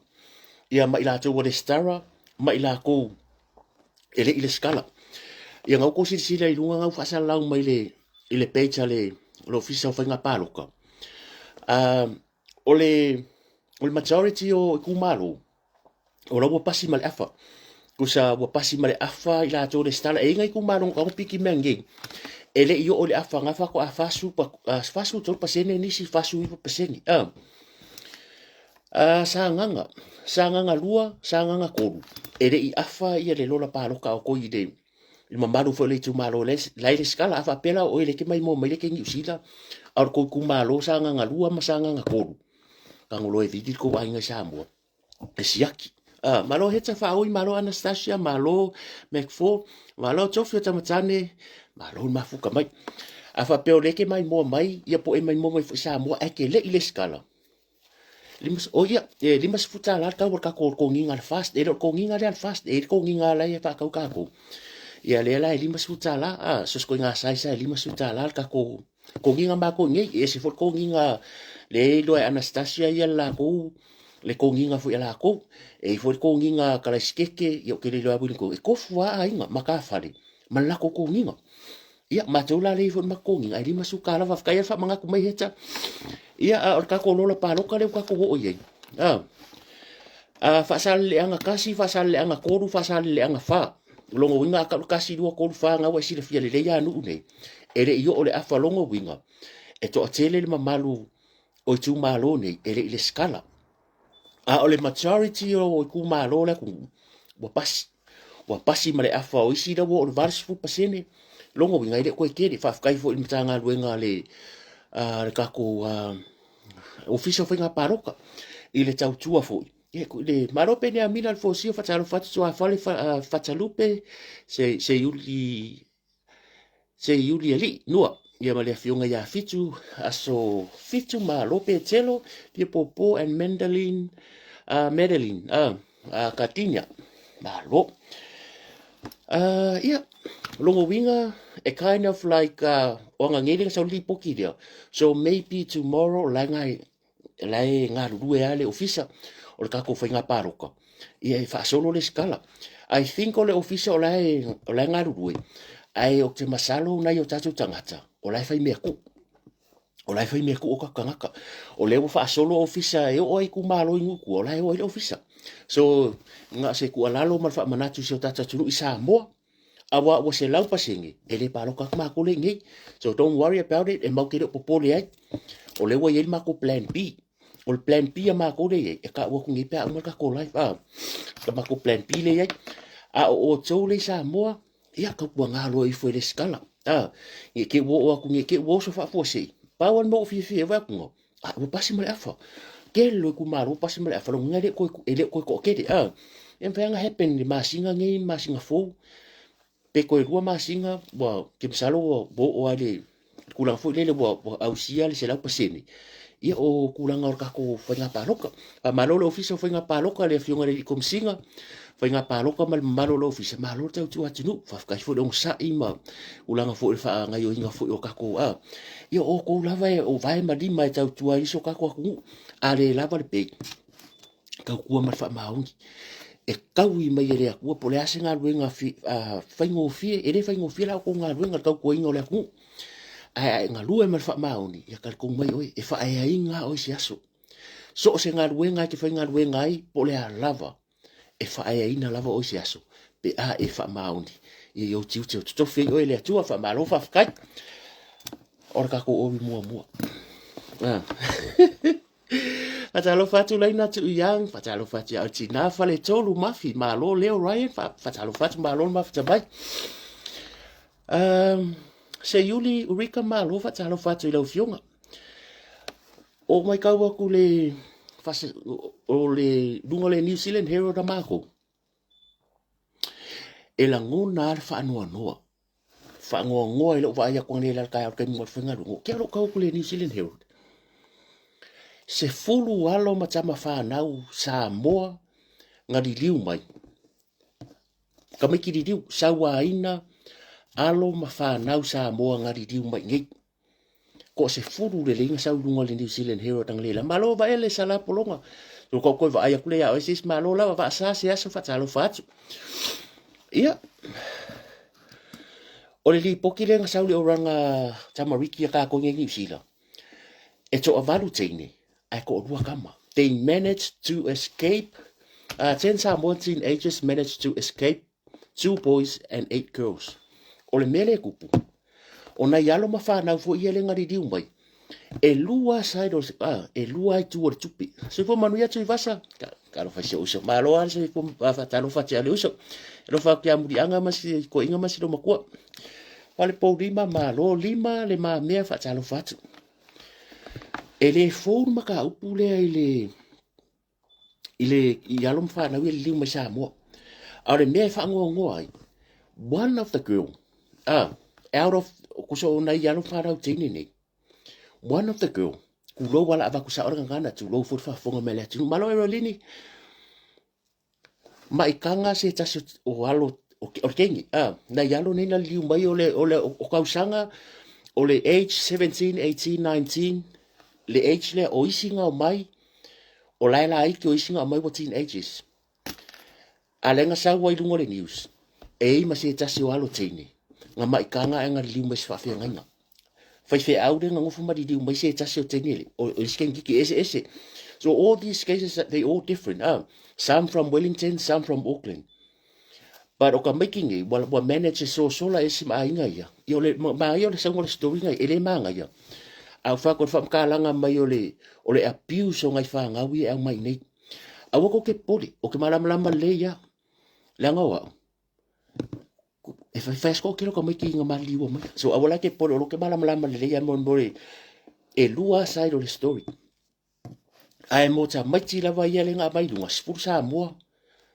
Ia, ma i latou ua resitala, ma i latou e le i resitala. Ia, na outou silasila i luga na ua faasalalau mai le, i le page a le, le Ofisa o Faiga Palota. O le, o le majority o itumalo, o la ua pasi ma le afa. Tusa ua pasi ma le afa i latou resitala. E i ai nai itumalo na tago piki mea nei. E le i oo i le afa, na faatoa 43% nisi 49%. Sagaga, Sagaga 2, Sagaga 3, e le i afa ia le lola paloka a outou i le i le mamalu foi o le itumalo la e resitala. A faapea la o oe lea e te maimoa mai lea e te i Niu Sila, a o le tou itumalo Sagaga 2 ma Sagaga 3, tago loa e vili le tou aiga i Samoa e siaki. Malo Heta Faaui, malo Anastasia, malo Mac4, malo Tofi o Tamatane, malo le mafuka mai. A faapea o lea ke maimoa mai, ia po e maimoa mai foi Samoa, ae ke le i lesitala. O ia, e $50 le tau o le tatou togiga a le FAST. E le o le togiga lea a le FAST, e i ai le togiga la e faatau tatou. Ia lea la e $50, a, so o se ituaiga size lava e $50 le tatou togiga matou i inei. E ese foi le togiga lea e iloa e Anastasia ia le latou, le togiga foi a latou. E i ai foi le togiga a Kalaisikete, ia ou te le iloa lava e tofu lava aiga, matafale ma le latou togiga. Ia, matou la lea e i ai foi le matou togiga, ae $50. Faafetai lava le faamanatu mai Heta. Ia, a o le tatou lola palota lea ua tatou oo i ai. A, a Faasaleleaga 1, Faasaleleaga 3, Faasaleleaga 4. O lona uiga a tau le 1, 2, 3, 4, na ua e silafia lelei lava nuu nei, e le i oo le afa lona uiga, e toatele le mamalu o itumalo nei e le i lesitala. A o le majority o itumalo o le atunuu, ua pasi. Ua pasi ma le afa o isi la ua oo i le 80%. Lona uiga e le o toe tele. Faafetai foi i le Matagaluega a le, a le tatou Ofisa o Faiga Palota i le tautua foi. Ia, le Malo Peniamina Alfosia, faatalofa atu Tuafale Fatalupe, se, se Iuli Seiulialii Nua, ia ma le afioga ia Fitu, aso Fitu Malo Petelo, Pia Popo and Mandaline, Madeline, Katinia, Malo. Ia, longa uiga, e kind of like, o aga nei le sau lipoti lea. So maybe tomorrow, la e la e galulue lava le ofisa o le tatou faiga palota ia e faasolo le sikala. I think o le ofisa o la e, o la e galulue, ae ou te masalo nai o tatou tagata o la e fai mea kuu. O la e fai mea kuu o tatou tagata. O lea ua faasolo ofisa e oo ai itumalo i nuu i tua, o la e oo ai le ofisa. So, na o se tuualalo ma le faamanatu i si o tatou atunuu i Samoa, aua ua 100% e le palota atu matou lea i inei. So don't worry about it, e matou te le o popole ai. O lea ua i ai le matou plan B. O le plan B a matou lea e i ai, e taua atu nei pe a uma le tatou live, a, le matou plan B lea e i ai. A o outou lea i Samoa, ia tautuana loa ifo e lesitala. A, ne i te i ua oo atu, ne i te i ua oso faafuasei. Pau lava le mea ua ou fiafia ai, vaai atu, a, ua pasi ma le afa. Tele o itumalo ua pasi ma le afa, lona uiga e le o toe, e le o toe toatele. A, e mafai lava ona happen i le masina nei, masina fou, pe toe 2 masina, ua, ou te masalo ua oo lava i le tulaga foi lele ua, ua ausia le 100%. Ia, o tulaga o le tatou faiga palota. Faamalo le Ofisa o Faiga Palota, le Afioga i le Komesina, Faiga Palota ma le mamalu o le Ofisa, malo le tautua atunuu. Faafetai foi le onosai ma tulaga foi o le faagaoioiga foi o tatou, a, ia o outou lava e o vae ma lima e tautua ai si o tatou atunuu. A le lava le pei, tautua ma le faamaoni. E taui mai e le Atua po o le a se galuega faigofie, e le faigofie la outou galuega le tautuaina o le atunuu. Ae a e galue ma le faamaoni, ia talitonu mai oe, e faaeaina oe i se aso. So o se galuega e te faigaluega ai, po o le a lava, e faaeaina lava oe i se aso, pe a e faamaoni i ou tiute o totofi ai oe e le Atua. Faamalo faafetai. O le tatou ori muamua. Ah. Faatalofa atu Laina Tuiang, faatalofa atu ia Tina Faletolu Mafi, malo Leo Ryan, faatalofa atu malo le mafuta mai. Um, Seiuli Urika malo faatalofa atu i lau afioga. O maitau atu le fase, o le luga o le New Zealand Herald a matou. E lagona lava le faanoanoa. Faanoanoa i lou vaai atu ananei i le taeao i le taimi o le faigaluega. Ou te alu atu i le New Zealand Herald. 10 alo ma tama fanau Samoa na liliu mai. Tamaiti liliu, sauaina alo ma fanau Samoa na liliu mai nei. Toasefulu lelei na sau i luga o le New Zealand Herald analeila. Malo vaele sala pologa. So ko koe vaai aku le ia oe se isi malo lava vaasa se aso faatalofa atu. Ia, o le lipoti lea na sau i le oranga tamariki a kākou nei New Zealand. E toavalu teine, ae toalua tama. They managed to escape, 10 Samoan teenagers managed to escape 2 boys and 8 girls. O le mea lea e tupu, o nai alo ma fanau foi ia lea na liliu mai, e lua side o, ah, e lua itu o le tupe. Soifua manuia Tuivasa, talofa i si ou uso. Malo lava le soifua faatalofa atu ia le uso. Alofa atu ia Muliaga ma si toeaina ma si loomatua. Fale Poulima, malo lima le mamea faatalofa atu. E le fou le mataupu lea i le I le i alo ma fanau ia liliu mai Samoa. A o le mea e faanoanoa ai, one of the girl, ah, out of, kusa o nai alo ma fanau teine nei, one of the girl, tulou ala avatu sao le gagana, tulou foi le faafofoga mai a le atunuu. Malo Erolini, maikaga se tasi o alo o le teine, ah, nai alo nei na liliu mai o le, o le, o tausaga, o le age 17, 18, 19, le age lea, o isi na omai, o la e laiti o isi na aumai ua teenagers. A lea na sau ai i luga o le news, e i ai ma se tasi o alo teine, na maikaga ae na liliu mai i se faafeagaiga. Faifeau lea na nofo ma liliu mai se tasi o teine le, o isi teinikiki eseese. So all these cases, they all different. Ah, some from Wellington, some from Auckland. But o tamaiti nei, ua, ua manage e sosola ese ma aiga ia. Ia o le, ma ia o le sauga o le story nei, e le magaia. A o whako le whakamkalanga mai o le, o le abuse o ngai whangau ia e au mai nei. Aua ko ke poli, o ke malamalama le ia. Leaga o au, e whai whai asko kelo ka mai ki nga maliliua mai. So aua la ke poli, o lo ke malamalama le ia mo mo e lua side o le story. Ae mo tamaiti lava ia le nga mai lunga, 10 Samoa.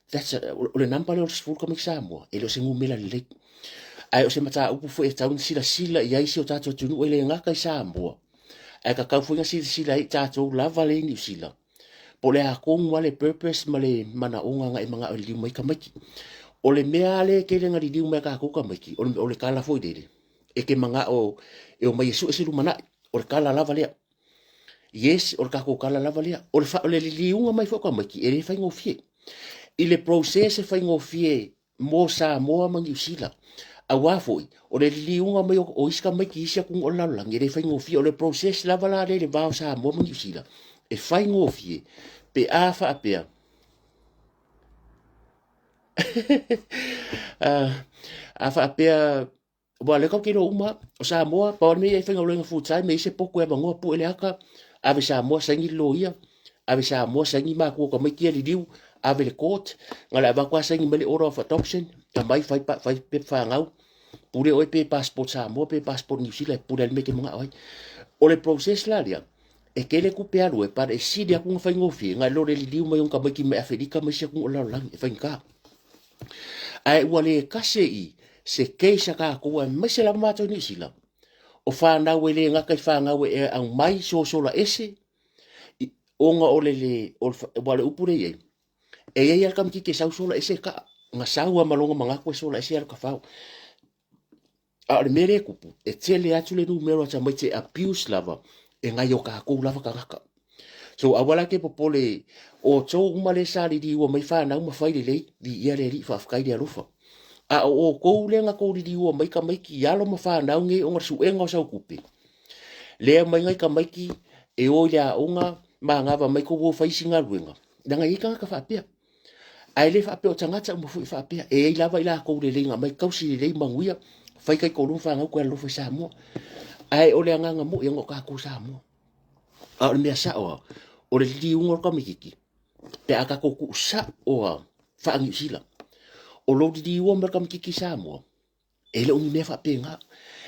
That's a, o le number lea o le 10 tamaiti Samoa, e le o se numera lelei. Ae o se mataupu foi e tatau ona silasila i ai si o tatou atunuu e le gata i Samoa. Ae tatau foi ona silasila ai i tatou lava lea i Niu Sila. Po o le a tonu lava le purpose ma le manaoga na e manao e liliu mai tamaiti. O le mea lava lea e tele na liliu mai a tatou tamaiti, o le, o le tala foi lele, e te manao e omai e sue se lumanai, o le tala lava lea. Yes, o le tatou tala lava lea. O le, fa, o le liliuga mai foi o tamaiti, e le faigofie. I le process e faigofie mo Samoa ma Niu Sila. Auā foi, o le liliuga mai o, o isi tamaiti i isi atunuu o le lalolagi, e le faigofie. O le process lava la lea i le va o Samoa ma Niu Sila, e faigofie pe a faapea a faapea Aua o lea tatou te iloa uma, o Samoa, pau lava le mea ia e faigaluega full time, e i ai se potu e avanoa, pue le ata, ave i Samoa saini le loia, ave i Samoa saini matua o tamaiti ia liliu, ave i le court, na o le avatu lava saini mai le order of adoption, aumai fai, fai pepa fanau, pule oe pe passport Samoa pe passport New Zealand, e pule lava le mea e te manao ai. O le process la lea, e tele tupe alu e, but e sili atu ona faigofie nai lo le liliu mai o ni tamaiti mai Afelika ma isi atunuu o le lalolagi, e faigata. Ae ua le kase i se case a tatou aemaise lava matou i Niu Sila, o fanau e le gata i fanau e aumai sosola ese, ona o le le, o le, aua o le upu lea e i ai, e i ai lava le tamaititi e sau sola ese e kaa, na sau lava ma lona manatu e sola ese alu tafao. A o le mea lea e tupu, e tele atu le numera o tamaiti e abuse lava e nai o tatou lava tagata. So aua la te popole, o outou uma lea sa liliua mai fanau ma fai lelei, viia le Alii faafetai le alofa. A o outou lea na tou liliua mai tamaiti i alo ma fanau nei ona o le suega o sau tupe, lea mai nai tamaiti e o i le aoga manava mai tou o fai isi galuega, leaga e i ai tagata faapea. Ae le faapea o tagata uma foi faapea, e i ai lava i latou lelei na aumai tausi lelei manuia, fai taitolua ma fanau toe alolofa i Samoa. Ae o le agaga moi ona o tatou Samoa. A o le mea sao lava, o le liliuga o le tamaititi, pe a tatou tuu sao lava faa-Niu Sila, o lou liliua mai o le tamaititi i Samoa, e le o ni mea faapena.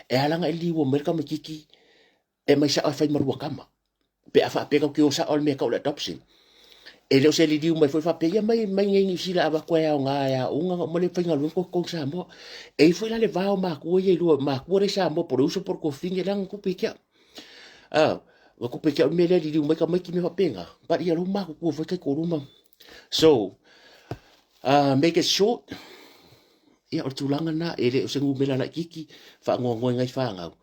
E ala ona e liliua mai le tamaititi e aumai sao e fai ma lua tama. Pe a faapea tatou te o sao le mea e tau o le adoption. E le o se liliu mai foi faapea, ia mai, mai nei Niu Sila avatu e aoga e aoga ona uma lea faigaluega toe totogi Samoa. E i ai foi la le va o matua ia e lua, matua lea i Samoa po o le uso po o le tuafafine leaga na tupu ia te au. Ah, na tupu ia te au le mea lea liliu mai tamaiti mea faapena. But ia lou matutua foi taitoalua ma. So, make it short, Ia, o le tulaga lena, e le o se numera laitiiti, faanoanoa i nai fanau.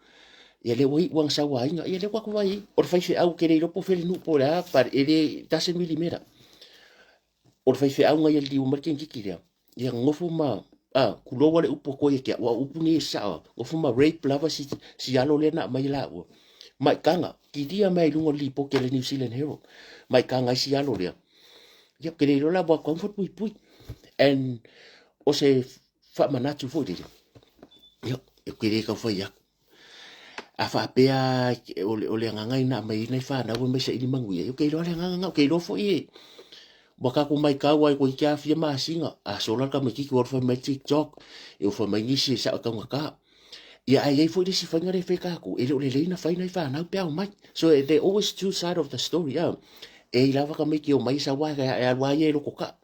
Ia, lea ua iu lava sau aiga, ia lea ua tatou vaai i ai. O le faifeau, ou te le iloa po o fea le nuu po o le a, but e le, it doesn't really matter. O le faifeau na ia liliu mai le teineitiiti lea, ia nofo ma, a, tulou lava le upu a koe ia te au, a o upu nei e sao lava, nofo ma rape lava si, si alo lea na aumai e laua. Maitaga, kilia mai i luga o le lipoti a le New Zealand Herald, maitaga ai si alo lea. Ia, ou te le iloa la ua tau puipui. And o se faamanatu foi lele, ia, ou te le tau fai atu. A faapea o le, o le agaga ina aumai ai nai fanau e mai saili manuia, ia ou te iloa le agaga lena, ou te iloa foi e ua tatou matau lava toeitiiti lava fia masina, a sola le tamaititi ua alu fai mai le TikTok, ua fai mai nisi e sao e taugata. Ia ae i ai foi le isi faiga lea e fai e tatou, e le o lelei ona fai nai fanau pe a omai. So there always two side of the story, ah. E i lava tamaiti e omai e sau lava e alu lava ia e lotokaa.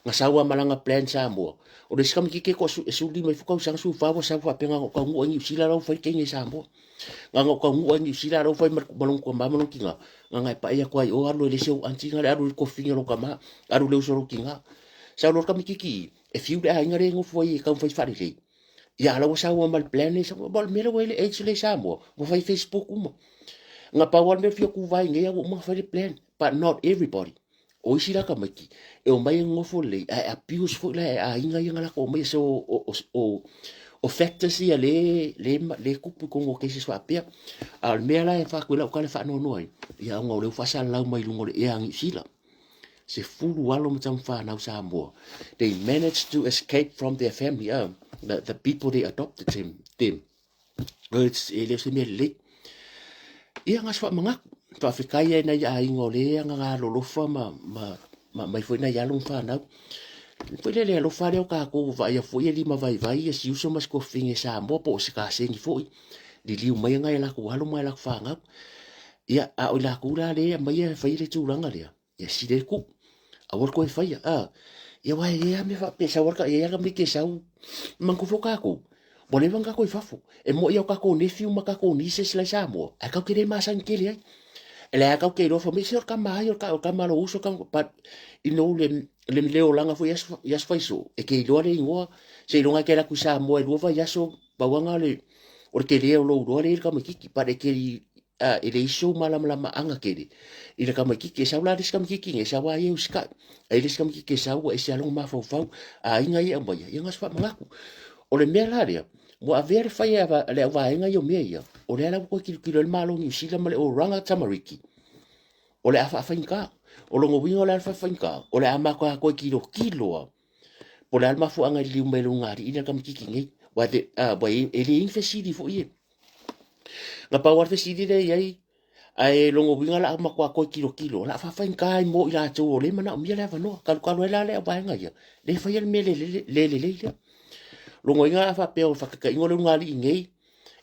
Na sau lava ma lana plan Samoa. O le isi tamaititi e toa 15 ifo tausaga, 14 ua sau faapea na ona ou taunuu lava i Niu Sila la ua fai le teine Samoa. Na ona ou taunuu lava i Niu Sila la ua fai ma lona tama ma lona tina. Na ona e pai atu lava i o alu e le isi ou aunty na, alu i le tofiga o lou tama, alu i le uso a lou tina. Sau loa le tamaititi e fiu le aiga lea e nofo ai e taumafai e faalelei. Ia a o la ua sau lava ma le plan lea i Samoa. O le mea lea ua i ai le age lea i Samoa, ua fai Facebook uma. Na pau lava le mea e fia tuvae nei a ua uma ona fai le plan, but not everybody. O isi la tamaiti, e omai e nonofo lelei, ae abuse foi la e aiga ia na latou aumaia. So, o factors ia le, le, le tupu i totonu o cases faapea. A o le mea la e fai atu ai lau tala e faanoanoa ai, ia ona o lea ua faasalalau mai luga o le ea a Niu Sila. 10 alo ma tamafanau Samoa. They managed to escape from their family, the people they adopted them. It's, e le o se mea lelei. Ia, na se faamanatu. Faafetai ai nai aiga o le aga alolofa ma mai foi nai alo ma fanau. Foi le le alofa lea o tatou vaaia foi e lima vaivai ia si uso ma si tuafafine Samoa po o se kasegi foi. Liliu mai nai a latou alo ma nai a latou fanau. Ia, a o i latou la lea e aumaia e faia le tulaga lea, ia sili ai le tuu. Aua le toe faia, a. Ia aua e i ai lava mea faapea, e sau lava e i ai lava tamaiti e sau, manatua foi o tatou, ua leva ona tatou i fafo. E moni lava o tatou nephew ma tatou nieces la i Samoa, ae tatou te le masani tele ai. E leai lava tatou te iloa fai mai, se o le tama a ia, o le tama a lou uso, but you know le le olaga foi i aso faisoo, e te iloa le igoa, seiloga e te alu atu i Samoa e lua vaiaso, pau lava lena o le tele o lou iloa lea i le tamaititi, but e te e leai sou malamalamaaga tele i le tamaititi. E sau la le isi tamaititi nei, e sau lava ia e usitai. Ae i le isi tamaititi e sau ua ese lava lona mafaufau, aiga ia e aumaia, ia na o se faamanatu. O le mea la lea, ua avea le fai a le auvaega ia o mea ia, o lea la ua toe tilotilo ai le Malo o Niu Sila ma le Oranga Tamariki, o le a faafaigata. O lona uiga o le a le faafaigata, o le a matua toe tilotilo lava po o le a le mafuaaga e liliu mai ai le ulugalii lea i le tamaititi nei. Aua e leai ni fesili foi ia. Na pau lava le fesili lea e i ai, ae lona uiga o le a matua toe tilotilo, o le a faafaigata ai mo i latou o lea e manaomia le avanoa. Talutalu ai la le auvaega ia, lea e faia le mea le lelei lea. Lona uiga a faapea o le faataitaiga o le ulugalii nei,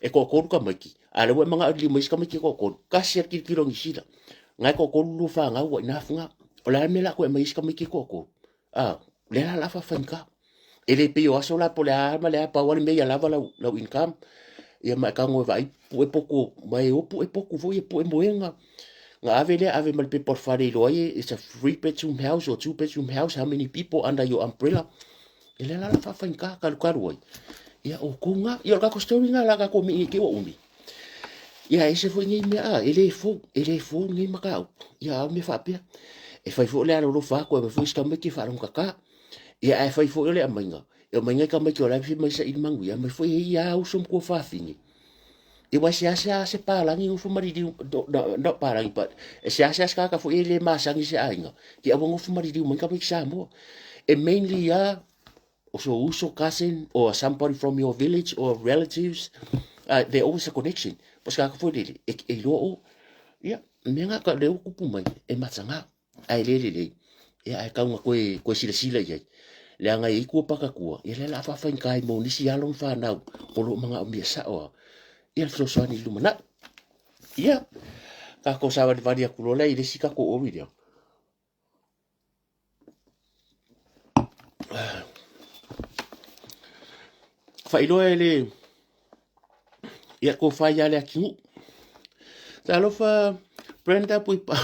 e toatolu tamaiti, a o lea ua e manao e liliu mai isi tamaiti e toatolu, tasi lava le tilotilo a Niu Sila, na e toatolu lua fanau ua enough na. O le a le mea o le a toe aumai ai isi tamaiti e toatolu? A, lea la o le a faafaigata. E le pei o aso la po o le a ma le a, pau lava le mea ia lava lau income, ia ma e tago e vaai pue potu, ma e o pue potu foi ia, pue moega. Na ave lea ave ma le pepa o le fale e iloa ai it's a 3 bedroom house or 2 bedroom house, how many people under your umbrella. E lea la o le a faafaigata talukalu ai. Ia o kou ngā, ia o le tatou story ngā la tatou mii nei te ua umi. Ia e ese foi nei mea, a, e le fou, e le fou nei mataupu. Ia a o mea faapea. E fai foi le alolofa atu, e aumai foi isi tamaiti e faalogogata. Ia ae fai foi o le aumaiga, e aumai nai tamaiti o la e fia mai saili manuia, aumai foi e ia uso ma tuafafine. Ia aua e seasea se palagi nofo maliliu, no, not palagi, but e seasea se tagata foi e le masani i se aiga, te aua nofo maliliu mai tamaiti Samoa. E mainly lava o sou uso, cousin, or somebody from your village or relatives, there always a connection. Po o se tagata foi lele, e iloa o, ia, mea na ka lea ua tupu mai, e mataga, ae le lelei, ia ae tau na toe silasila i ai. Leaga e i ai tua pakatua, ia lea o le a faafaigata ai mo nisi alo ma fanau o lo o manaomia sao lava, ia le fesoasoani i le lumanai. Ia, tatou savalivali atu loa lea i le isi tatou ori lea. Faailoa e le ia tofa ia le atunuu. Talofa Brenda Puipa.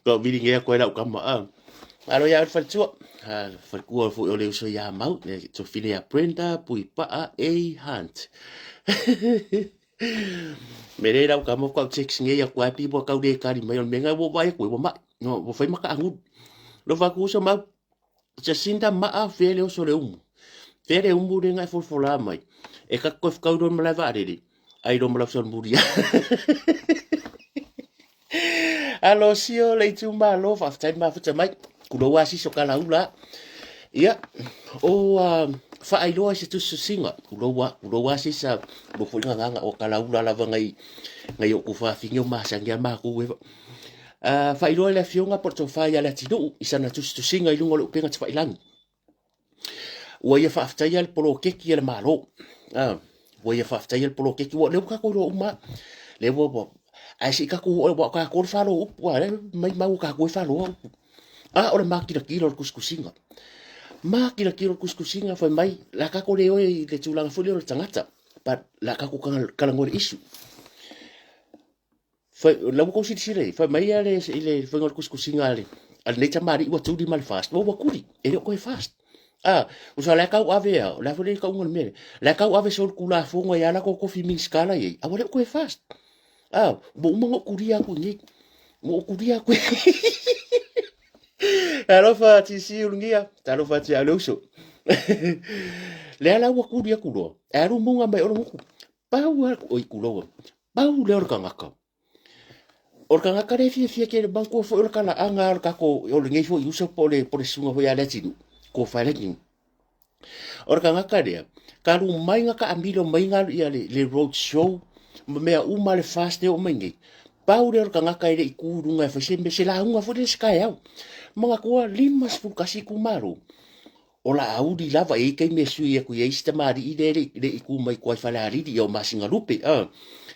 Kau vili ngea koe lau kama a. Alo ia le faletua. Faletua foi o le uso ia mau, le tofine ia Brenda Puipa A Hunt. Me le lau kama kau text ngea ia koe pi mo kau le kari mai o le mea ua vai koe ua mai. No, ua fai maka angulu. Lo fa ku uso mau Jacinda maa fea le oso le umu. Fea le umu le ngai folafola mai. E ka koe whakau roi malae vaarere. Ai ro malau son muria. Alo sio le itu malo whaafetai mafuta mai. Kulou a siso kala ula. Ia, o whaailoa i se tusitusiga. Kulou a, kulou a sisa. Kulou foi nganganga o kala ula lava ngai ngai o kuwhawhingi o masangi a mākou ewa. Faailoa i le Afioga po o le Tofa ia Leatinuu i sana tusitusiga i luga o le upega tafailangi. Ua ia faafetaia le poloketi a le Malo. Ua ia faafetaia le poloketi, ua lea ua tatou iloa uma lava. Lea ua, ua. Ae se i tatou oo aua o tatou le falo upu, a o lea mai mau o tatou e faloa upu. A o le makilatila o le tusitusiga. Makilatila o le tusitusiga fai mai, la tatou le oe i le tulaga foi lea o le tagata, but la tatou talanoa i le issue. Fai, la ua tou silasila i ai, fai mai a le, i le faiga o le tusitusiga a le, a lenei tamalii ua tuli ma le FAST, ua tuli, e le o toe FAST. A, usa la e tau ave a, o le a foi le tauga o le mea lea, la e tau ave solitulafono ai lava latou tofi Minisita la e i ai, a ua le o toe FAST. A, ua uma ona ou tulia atu i inei. Ua ou tulia atu i Alofa TC Ulugia, talofa atu ia le uso. Lea la ua tuli atu loa, e alu muga mai o le motu. Pau lava, oi tulou, pau lea o le tagata. O le tagata lea e fiafia tele, manatua foi o le talaaga o le tatou, o lenei foi uso po o le, po o le susuga foi ia Leatinuu, tofa i Leatinuu. O le tagata lea, talu mai na taamilo mai na ia le, le road show ma mea uma le FAST e oo mai nei, pau lea o le tagata e le i tu i luga e fai se mea, se lauga foi lea se taeao. Manatua 51 itumalo, o Laauli lava, e i ai taimi e sui atu i ai isi tamalii lea e le i, le i tu mai tua i Falealili, ia o Masinalupe, e,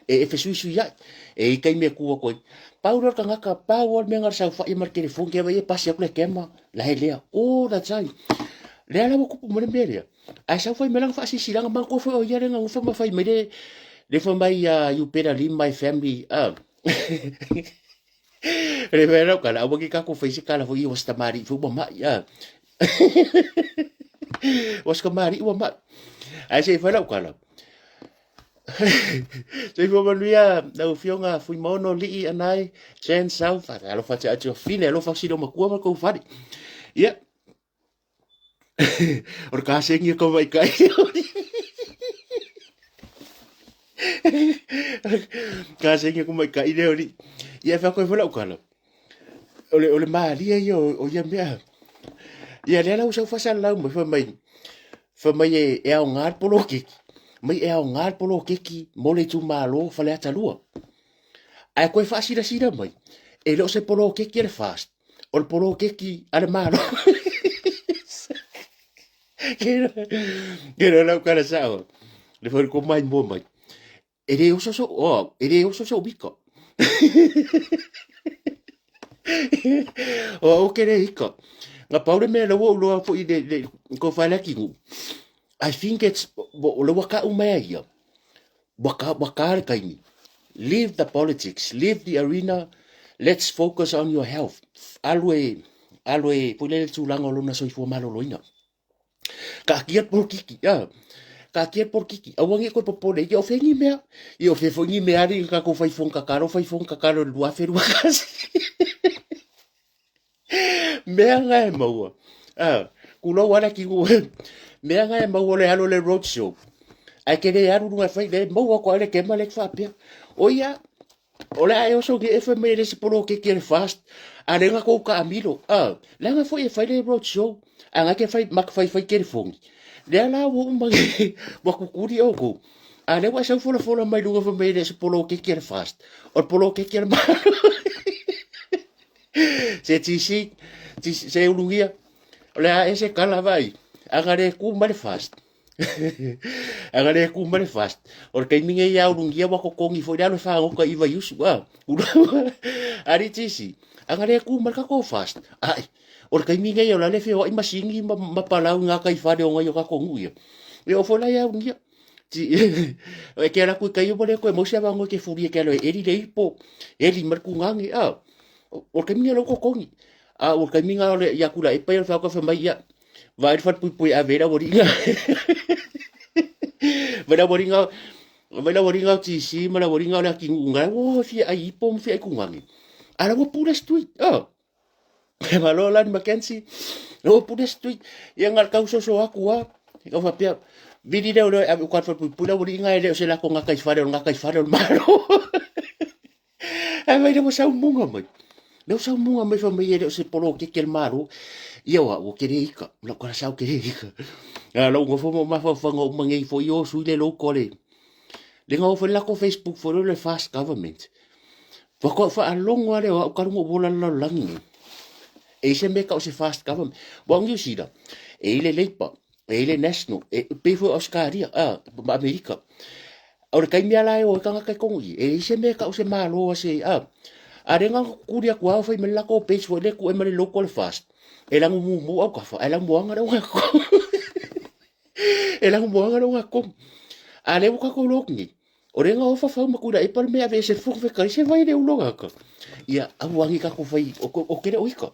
e fesuisuiai, e i ai taimi e tu atu ai. Pau lea o le tagata, pau lava le mea na o le saofai ma le telefoni, e pasi atu le kema, La e lea, all the time. Lea la ua tupu mai le mea lea. Ae sau fai mai lana faasilasilaga, manatua foi o ia lea na nofo ma fai mai le, le fai mai uh, you better leave my family. Uh. Le mea lau kala, aua ke kako fai se kala foi ua se tamalii foi ua mai. Uh. Ua se tamalii ua mai. Ae se i fai lau kala. Soifua manuia lau Afioga Fuimaono Lii Anae Jan South. Alofa atu atu fine alofa silo makua ma kou fale. Ia. O le kasengi o ka maikai. Kasengi o ka maikai lea o lii. Ia e whakoi whala ukala. O le, o le malia ia o, o ia mea. Ia lea lau sau fasalalau mai fai mai, fai mai e, e aoga le poloketi. Mai e aoga le poloketi mo le itumalo Faleata 2. Ae koe faasilasila mai, e le o se poloketi a le FAST, o le poloketi a le Malo. Ke lau kala sao. Le foi ko mai mo mai. E le oso so, oh, e le oso so ika. O au ke le ika. Nga pau le mea laua uloa fo i le, le, ko whaele ki ngu. I think it's, o le waka umea ia. Waka, waka le kaimi. Leave the politics, leave the arena, let's focus on your health. Alu e, alu e, foi le tūlanga o lona soifua maloloina. Kaatia le polokiki, a. Kaatia le polokiki. Aua ne i koe popole, ia o fea ni mea. Ia o fea foi ni mea ari ka kou whai fonga kakaro, whai fonga kakaro i le 2021. Mea nga e maua. A, kulou ala ki ku. Mea nga e maua le alo le road show. Ae ke le alu lunga e whai, le maua ko ale ke ma le whapea. O ia, O le a e oso e fai mai e le se poloketi a le FAST, a le nga kou kaamilo, a, leaga foi e fai le road show, a nga ke fai, mak fai fai telefoni. Lea la ua uma ua kukuli oukou. A lea ua e sau folafola mai luga fai mai e le se poloketi a le FAST, o le poloketi a le Malo. Se TC, se ulugia, o le a e se kala vai, a nga le ku mai le FAST. Aga le ku mai le FAST. O le taimi nei a ulugia ua totogi foi le alo e fagota i Vaiusu, a. Ari TC, aga le ku mai le tatou FAST. Ai, o le taimi nei o la le feoai masini ma, ma palau i ngā kai whare o ngai o tatou nuu ia. E o foi la ia ulugia. E ke ala kui kai o le koe mausi ava ngoi ke furi e ke alo e eri le ipo, eri ma le kungage, a. O le taimi nei o la ua totogi. A o le taimi nga o le ia kula e pai o le whakawha mai ia. Vai le falepuipui e ave ai le aualiiga. Vai le aualiiga, vai le aualiiga o TC ma le aualiiga o le Akinuu ngai, ua fia ai ipo ma fia ai kugage. A la ua pule se tui. Oh. E malo Lani McKenzie. La ua pule se tui. Ia nga le tausoso aku a. Ka faapea, vili leo leo e ave uka le falepuipui le aualiiga e le o se lako gata i fale o le gata i fale o le Malo. Ae mai le ua saumuga mai. Le ua saumuga mai fai mai e le o se poloketi a le Malo. Ia ua, ua kele ika. Lau kala sau kele ika. A lau ngofo mo mafaufauga uma nei foi o sui le lou kole. Le ngau foi lako Facebook foi le fast government. Fa ko faalogo ale o au kaluga ua lalalolangi nei. E se mea ka o se fast government. Wa New Zealand, e i le Labour, e i le National, e pei foi Australia, a, ma Amerika. A o le taimi lava la e o ai tagata i totonu i i, e leai se mea e tau se malo a se, a. A lea na ona tutuli atu lava fai mai le latou page foi lea e tuu ai ma le logo o le FAST, e lanu mumu autafa ae lanumoana le ogatotonu. E lanumoana le ogatotonu. A lea ua tatou iloa atu nei, o lea na ofa fau ma Tuilaepa le mea e aveese le Fofoga Fetalai, se fai le ulu tagata. Ia aua ne i tatou fai, ou te le o ita.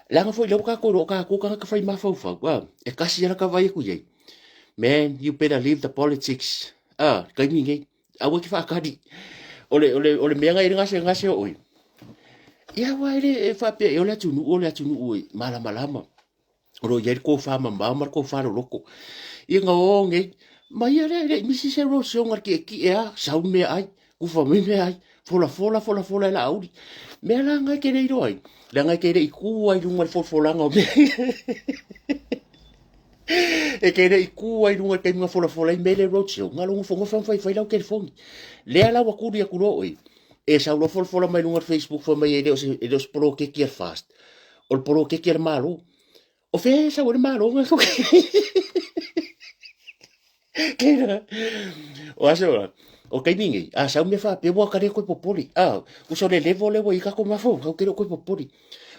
Leaga foi lea ua tatou iloa o tatou tagata fai mafaufau, a, e tasi lava lata vaai atu i ai. Man, you better leave the politics. A, le taimi lenei, aua e te faatali. O le, o le, o le mea na i ai le gasegase o oe. Ia, aua e le e faapea, e o le atunuu, o le atunuu e malamalama. O lo o i ai le tofa mamao ma le tofa loloto. Ia na o nei, ma ia lea, e le i misi se rosion a le tietie lava, sau meaai, kufa mai meaai, folafola, folafola e Laauli. Mea la na e te le iloa ai, leaga e te le i tu ai i luga o le folafolaga o mea E te le i tu ai i luga i le taimi na folafola ai mea i le roadshow, na lou nofonofo ma faifai lau telefoni. Lea la ua tuli atu loa oe, e sau loa folafola mai luga o le Facebook fai mai e le o se, e le o se poloketi a le FAST, o le poloketi a le Malo. O fea e sau ai le Malo na Kena. O aso la. O taimi nei, a sau mea faapea ua ka le koe popole. A, uso le level le ua i kako mafau, kau ke le koe popole.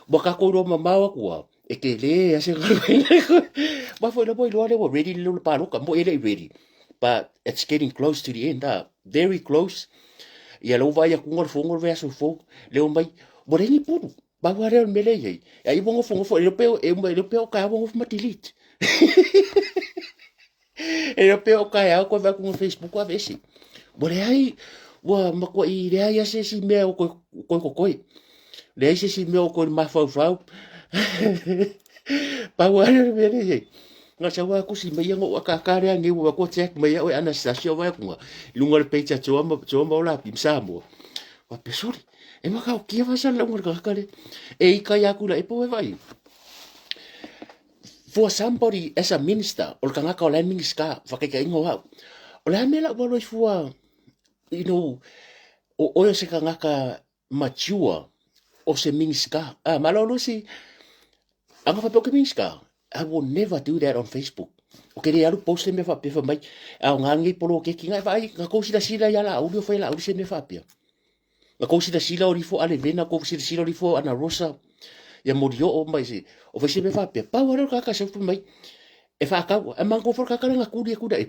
Ua kako iloa mamao aku a, e ke le a se galuega. Ma foi la ua iloa le ua ready le le paloka, mo e le i ready. But it's getting close to the end, ah, very close. Ia lau vai aku ngol fongo le vaiaso fou, le omai, ua leai ni pulu. Pau lava lea o le mea lea e i ai, ai ua nofonofo, e le o pea, e le o pea o kaeao ua nofo ma delete. E le o pea o kaeao koe vaai atu i Facebook ua aveese. Ua leai, ua matuai leai lava se isi mea o toe, toe totoe. Leai se isi mea o toe mafaufau. Pau lava lea o le mea lea e i ai. Na sau lava tusi mai ia na ou akaaka lea nei ua avatu tag mai au e Anastasia vaai atu i luga o le page a Joa ma Joa ma Ola ma Samoa. Faapea sole, e matautia faasalalauga o le tagata lea. E ita ia Tuilaepa ua e vaai. For somebody as a minister, o le tagata o la e Minisita, faataitaiga o au. O le a mea la ua alu ai fua, you know, o oe o se tagata mature, o se Minisita. Ah, malo Lucy, a na faapea ou te Minisita, I will never do that on Facebook. O ke le alu post se mea faapea fai mai, a o ngā nei poloketi, ngai vaai, nga kou silasila ia Laauli o fai Laauli se mea faapea. Nga kou silasila o lifo ale vena, kou silasila o lifo Ana Rosa, ia Molioo mai se, o fai se mea faapea. Pau ale o le kaka sau fai mai, e whakau, e mango fo kaka nga kuri e kura e.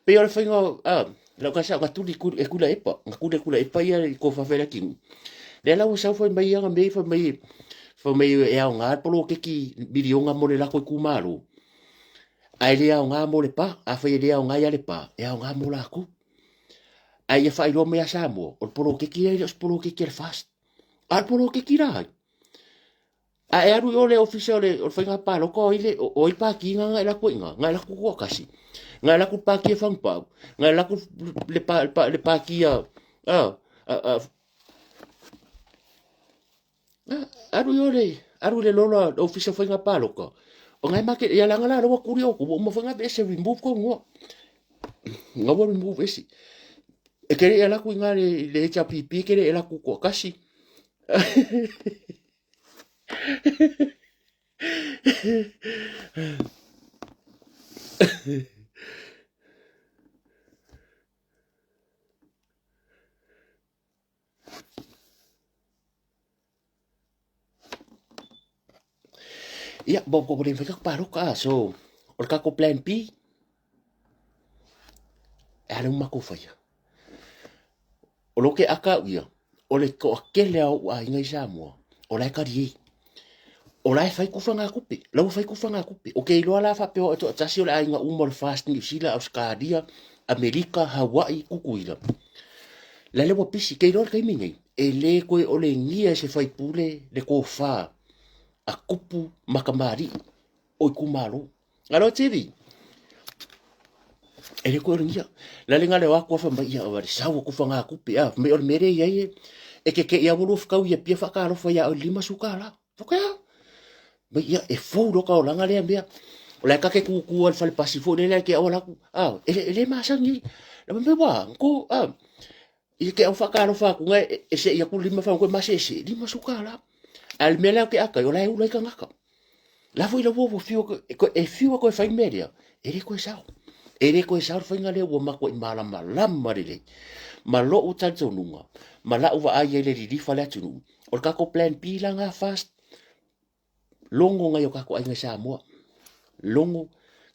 Pei o le faiga o, a, lau kasi nga tuli e kula epa, nga kuli e kula epa ia i ko whawhera ki. Lea lau sau fai mai ia nga mei fai mai, fai mai e ao ngā polokeki milionga mo le lako i kumalo. A e le ao ngā mo le pa, a fai e le ao ngā ia le pa, e ao ngā mo lākou. A ia whailoa mai a Samoa, o le polokeki lea e le o se polokeki a le FAST. A le polokeki la ai. A e alu i o le ofisa o le, o le faiga paloka o ai le, o ai pāki nga nga e lako i nga, nga e lako kua kasi. Nga e lako pāki e whangpau. Nga e lako le, pa, le, pa, le pāki a, a, a, a, a alu i o le, alu i le lola o ofisa o faiga paloka. O ngai make, ia langa la lawa kuri o ku, uma whanga ese remove ko ngua. Nga ua remove ese. E kere e lako i ngā le, le HRPP, kere e lako kua kasi. Ia, bo ko le fai paloka ah, so o le kako plan B e ale uma ko faia. O lo ke aka au ia, o le toatele a ou aiga i Samoa, o la e kali ei. O la e fai kufa ngā kupe, la ua fai kufa ngā kupe. O ke iloa la faapea o e toatasi o le aiga uma o le FAST Niu Sila, Auskalia, Amerika, Hawaii, Kukuila. La le ua pisi, ke iloa le taimi nei, e le koe o le gia e se faipule le kofā a kupu ma kamali'i o itumalo. Alo TV. E le koe ringia. La le ngale wa kwa mai ia wa sa wa kufa nga kupe a me o mere ia e e ke ke ia wo fkau ia pia fa ka lo fa ia o lima suka la. Foka. Mai ia e fou lo ka o langa le mea. O la ka ke ku ku al fale pasi fo le le ke o la ku. A e le le ma sa ni. La me wa ko a i ke au fa ka lo fa ku ngai e se ia ku lima fa ko ma se se lima suka la. Al me la ke aka o la e ula i ka ngaka. La foi lau ua fiu e fiu koe fai mea lea, e le koe sao. E le koe sao le faiga lea ua makuai malamalama lelei. Ma lou talitonuga, ma lau vaai ai le lilifa le atunuu, o le tatou plan B la na fast, logo nai o tatou aiga i Samoa. Logo,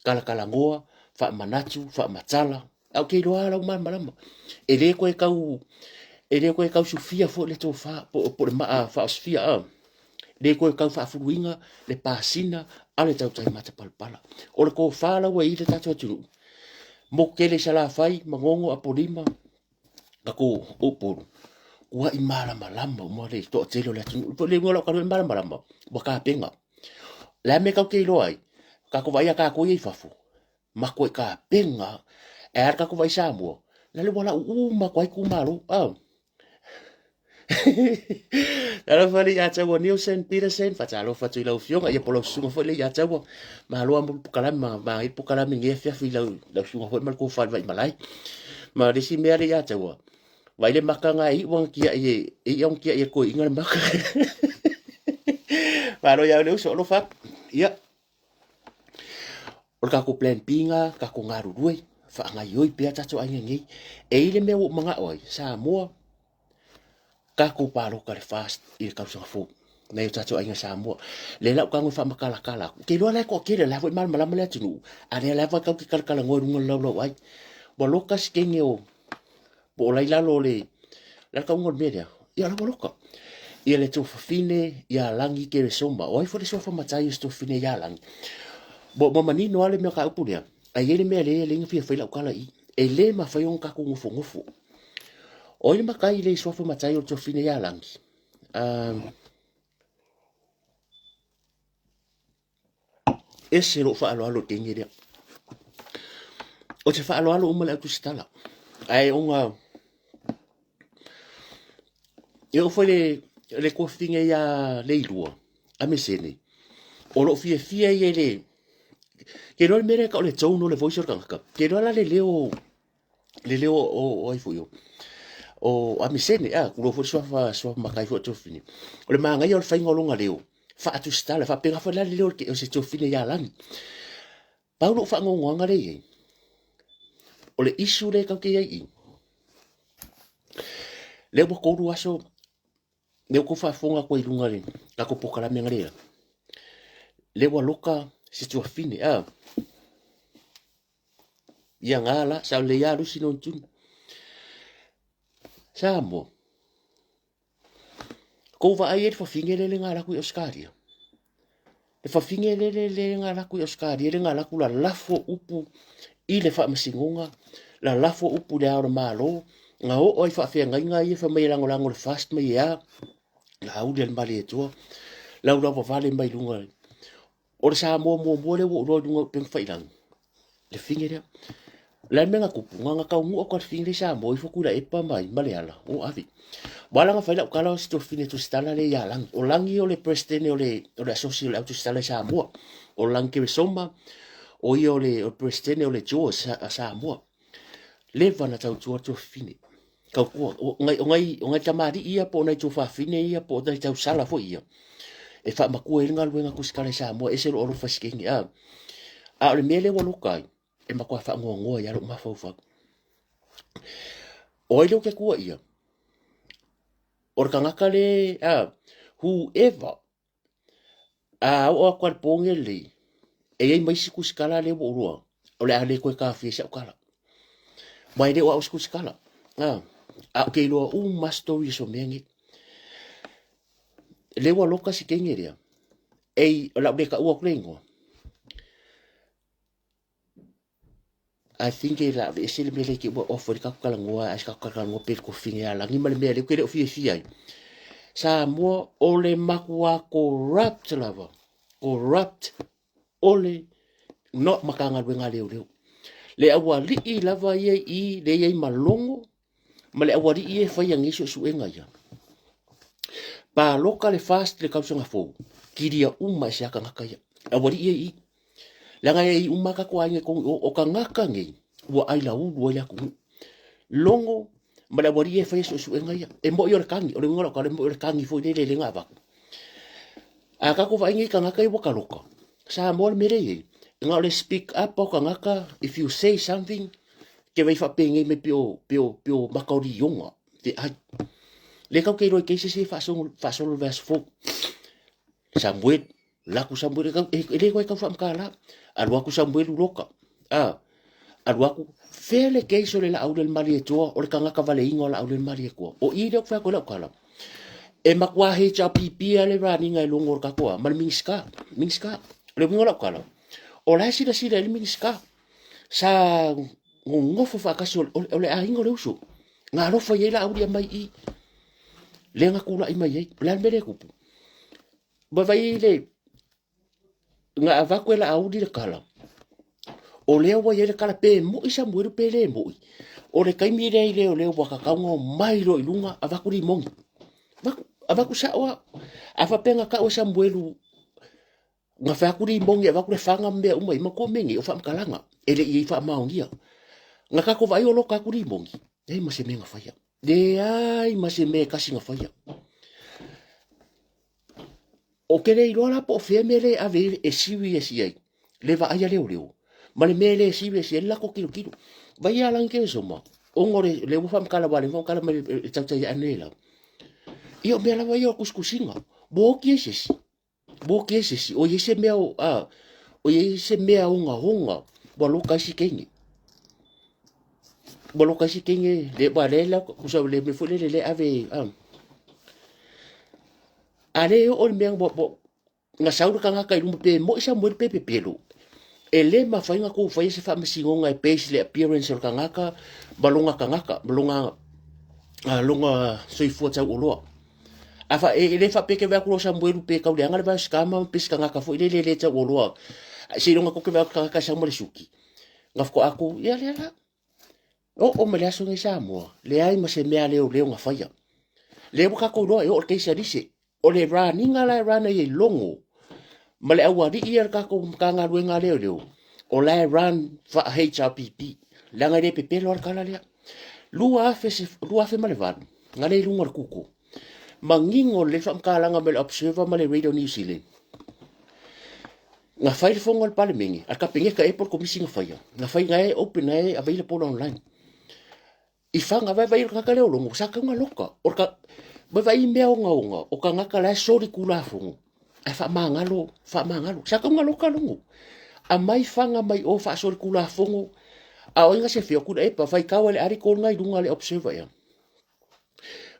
talatalanoa, faamanatu, faamatala, Ae ou te iloa lava la ua malamalama. E le toe tau e le toe tau sufia foi le tofa po o le maa faaosofia a. E le toe tau faafuluina le pasina a le tautai matapalapala. O le tofa la ua i le tatou atunuu, motu tele i Salafai, Manono, Apolima, tatou Upolu, ua i malamalama uma le toatele o le atunuu. Le uiga o lau talanoa i malamalama, ua tapena. O le a le mea tatou te iloa ai? Tatou vaai ia tatou ia i fafo, matou tapena e a le tatou vai Samoa la le ua lau uma atu ai itumalo a Talofa le ia Taua Nielsen Peterson, faatalofa atu i lau afioga, ia po lau susuga foi le ia Taua, malo lava mo le pokalame, ma manaia le pokalame i lenei afiafi i lau, lau susuga foi ma le tofa i le Vaimalae. Ma le isi mea le ia Taua, vaai le maka na e iu ona tiai e, e iu ona tiai e le toeaina le maka. Malo ia le uso, alofa atu. Ia, O le tatou plan B na, tatou galulue, faagaioi pea tatou aiga nei. E i ai le mea ua ou manao ai, Samoa, tatou palota i le FAST i le tausaga fou nai o tatou aiga Samoa. Lea la ou tago e faamatalatala atu. Ou te iloa la e toatele, o la foi e malamalama le atunuu, a o lea lava tatou te talatalanoa i luga o le laulauai. Ua loka si teine o po o la i lalo o le, le a le tauga o le mea lea? Ia la ua loka. Ia le tuafafine ia Lagi Keresoma. O ai foi le suafa matai o se tuafafine ia Lagi? Ua, ua manino lava le mea o upu lea. Ae i ai le mea lea e le fia fai lau tala i. E le mafai ona tatou nofonofo. O ai le matai le suafa matai o le tuafafine ia Lagi? Ese lou faaaloalo i le teine lea. Ou te faaaloalo uma le au tusitala. Ae ona e oo foi le le tuafafine ia Leilua a Mesene, o loo fiafia ia i le ke iloa le mea lea e tau o le tone o le voice o le tagata. Ke iloa la le leo le leo o ai foi o o Amisene, a tulou foi le suafa suafa matai foi o Tuafine. O le manaia o le faiga o lona leo, faatusitala, faapena foi la le leo o se Tuafine ia Lagi. Pau lou faanoanoaga lea i ai, o le issue lea tatou te i ai i, lea ua 3 aso, lea ua faafofoga atu ai i luga o le tatou polokalame analeila, lea ua loka se tuafine, a Ia ngā la, sa le ia lusi non tunu. Samoa. Kou vaai e le fafine le le ngā laku i Australia. Le fafine le le le ngā laku i Australia, le ngā laku la lafo upu i le faamasinoga, la lafo upu i le ao o le Malo, na oo ai faafeagaiga ia fai mai e lagolago le FAST mai e a, la uli a le Malietoa, laulavavale mai luga. O le Samoa muamua lea ua ou iloa i luga o upega tafailagi, le fine lea. O le a le mea na tupu? Na ona taunuu atu lava le fine lea i Samoa, ifo Tuilaepa ma ai ma Leala, o ave. Ua ala ona fai lau tala o si tuafafine tusitala lea ia Lagi. O Lagi o le Peresetene o le, o le Asosi o le Au Tusitala i Samoa. O Lagi Keresoma, o ia o le, o le Peresetene o le JAWS a Samoa. Leva na tautua le tuafafine. Tautua. O nai, o nai, o nai tamalii ia po o nai tuafafine ia po o nai tausala foi ia e faamatua ai le galuega tusitala i Samoa, ese lou alofa i si teine. A, a o le mea lea ua loka ai, e matua faanoanoa ai lava lou mafaufau. O ai lea ou te tuuaia? O le tagata le, a, whoever, a oo atu lava i le po lenei lelei, e i ai ma isi tusitala lea ua ou iloa, o le a le toe taofia ai sau tala. Aua e le o au se tusitala. A, a ou te iloa uma lava stories o mea nei. Lea ua loka si teine lea, ei, o le a ou le taua atu le igoa, I think e la aveese le mea lea i te ua off ai le tatou talanoa ae se tatou talanoa pei le tofiga ia lagi ma le mea lea ou te le o fiafia ai. Samoa o le matua corrupt lava, corrupt o le no Matagaluega a Leoleo. Le aualii lava ia i le i ai ma logo ma le aualii ia e faia nei suesuega ia. Paloka le FAST le tausaga fou, kilia uma e se tagata ia. Aualii ia i i. Leaga e i uma tatou aiga i totonu i o, o tagata nei ua ailaulu ai le atunuu. Logo ma le aualii ia e faia suesuega ia. E moni o le tagi, o le uiga o lau tala, e moni o le tagi foi lele lea na avatu. A tatou vaai nei i tagata ia ua taloka, Samoa le mea lea e i ai, na o le speak up o tagata, if you say something, ke vai faapenei mai pei o, pei o, pei o maka o lioga, feai. Lea tatou te iloa i cases ia e faasolo, faasolo i le vaiaso fou. Samuel, laku Samuel, e, e le toe tau faamatala. Alu atu Samuel loka. A, alu atu, fea le case o le Laauli le Malietoa, o le tagata valeina o Laauli le Malietoa. O i lea ou te fai atu ai lau tala. E matua HRPP lava le raniga e logo o le tatou a, ma le Minisita. Minisita. O le uiga o lau tala, o la e silasila i le Minisita. Sa nonofo faatasi o le aiga o le uso. Na alofa i ai Laauli aumai i i. Lea na tulai mai ai. O le a le mea lea e tupu? Vaai le na avatu e Laauli le tala, o lea ua i ai le tala pe moi Samuelu pe le moi. O le taimi lea i leoleo ua tatau ona omai loa i luga avatu limoni. Avatu, avatu sao lava. A faapea na tau e Samuelu na fai atu limoni avatu le fana ma mea uma ia, manatua mea nei o faamatalaga e le i i ai faamaonia. Na tatou vaai o loka atu limoni, leai ma se mea na faia. Leai ma se mea e tasi na faia. Ou te le iloa la po o fea mea lea e ave ai e serious i ai le vaai a leoleo ma le mea e le serious i ai le latou tilotilo. Vai ia Lagi Keresoma, ona o le, le ua faamatala aua o lea ua faamatala mai le tautai ae nei la. Ia o mea lava ia o tusitusiga, ua oti ai se isi, ua oti ai se isi, o i ai se mea o, a, o i ai se mea ogaoga ua loka ai si teine. Ua loka ai si teine, le, ua le la, kusa le mea foi lele le ave, a, A le oo i le mea ua, ua, na sau le tagata i luma pe moi Samuel pe pepelo, e le mafai ona tou faia se faamasinoga e base le appearance o le tagata ma lona tagata, ma lona, lona soifua tauoloa. A fa, e, e le faapea ke vaai atu loa Samuelu pe tau leaga le vae o se tama pe se tagata foi lele e le tauoloa. Seiloga tou te vaai atu le tagata e sau ma le suki. Na faatoa tou, ia lea la. Oo mai le aso nei Samoa, leai ma se mea leoleo na faia. Lea ua tatou iloa e oo le case a Lise. O le raniga la e run ai e Logo ma le aualii a le tatou Matagaluega a Leoleo, o la e run faa-HRPP, leaga e le pepelo lava le tala lea. 2008, na lea i luga o le Google, manino lelei le faamatalaga mai le Observer ma le Radio New Zealand. Na fai le fono a le Palemene, a le Kapeneta ea po o le Komisi na faia, na fai na e open na e available online. I whanga vaivai o le tagata lea o Logo, sa tau na loka. O le ka, vaivai i mea ogaoga, o tagata la e soli kulafono, ae faamagalo, faamagalo. Sa tau na loka Logo. Amai whanga mai o faasoli kulafono, a o ai na se fea o Tuilaepa, faitau ai le article na i luga le Observer ea.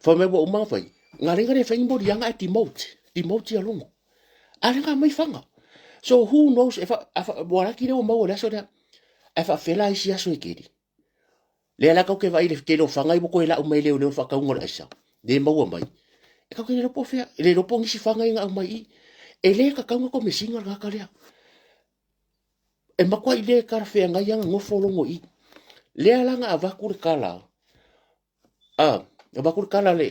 Fai mai ua uma na fai, na lenga le fai ni moliaga ae demote, demote ia Logo. A le mai fanga. So who knows, e fa, a fa, ua laki lea ua maua i le aso lea. Ae faafela isi aso e keli. Lea la kau ke vaai le tele o fanga i ua toe lau mai leoleo le faatauga o le aisa. Le maua mai. E kau ke le iloa po o fea, e le iloa po o nisi fanga i na aumai i. E le tatau na komesina le tagata lea. E matuai le talafeagai lava na nofo Logo i. Lea la na avatu le tala, a, avatu le tala le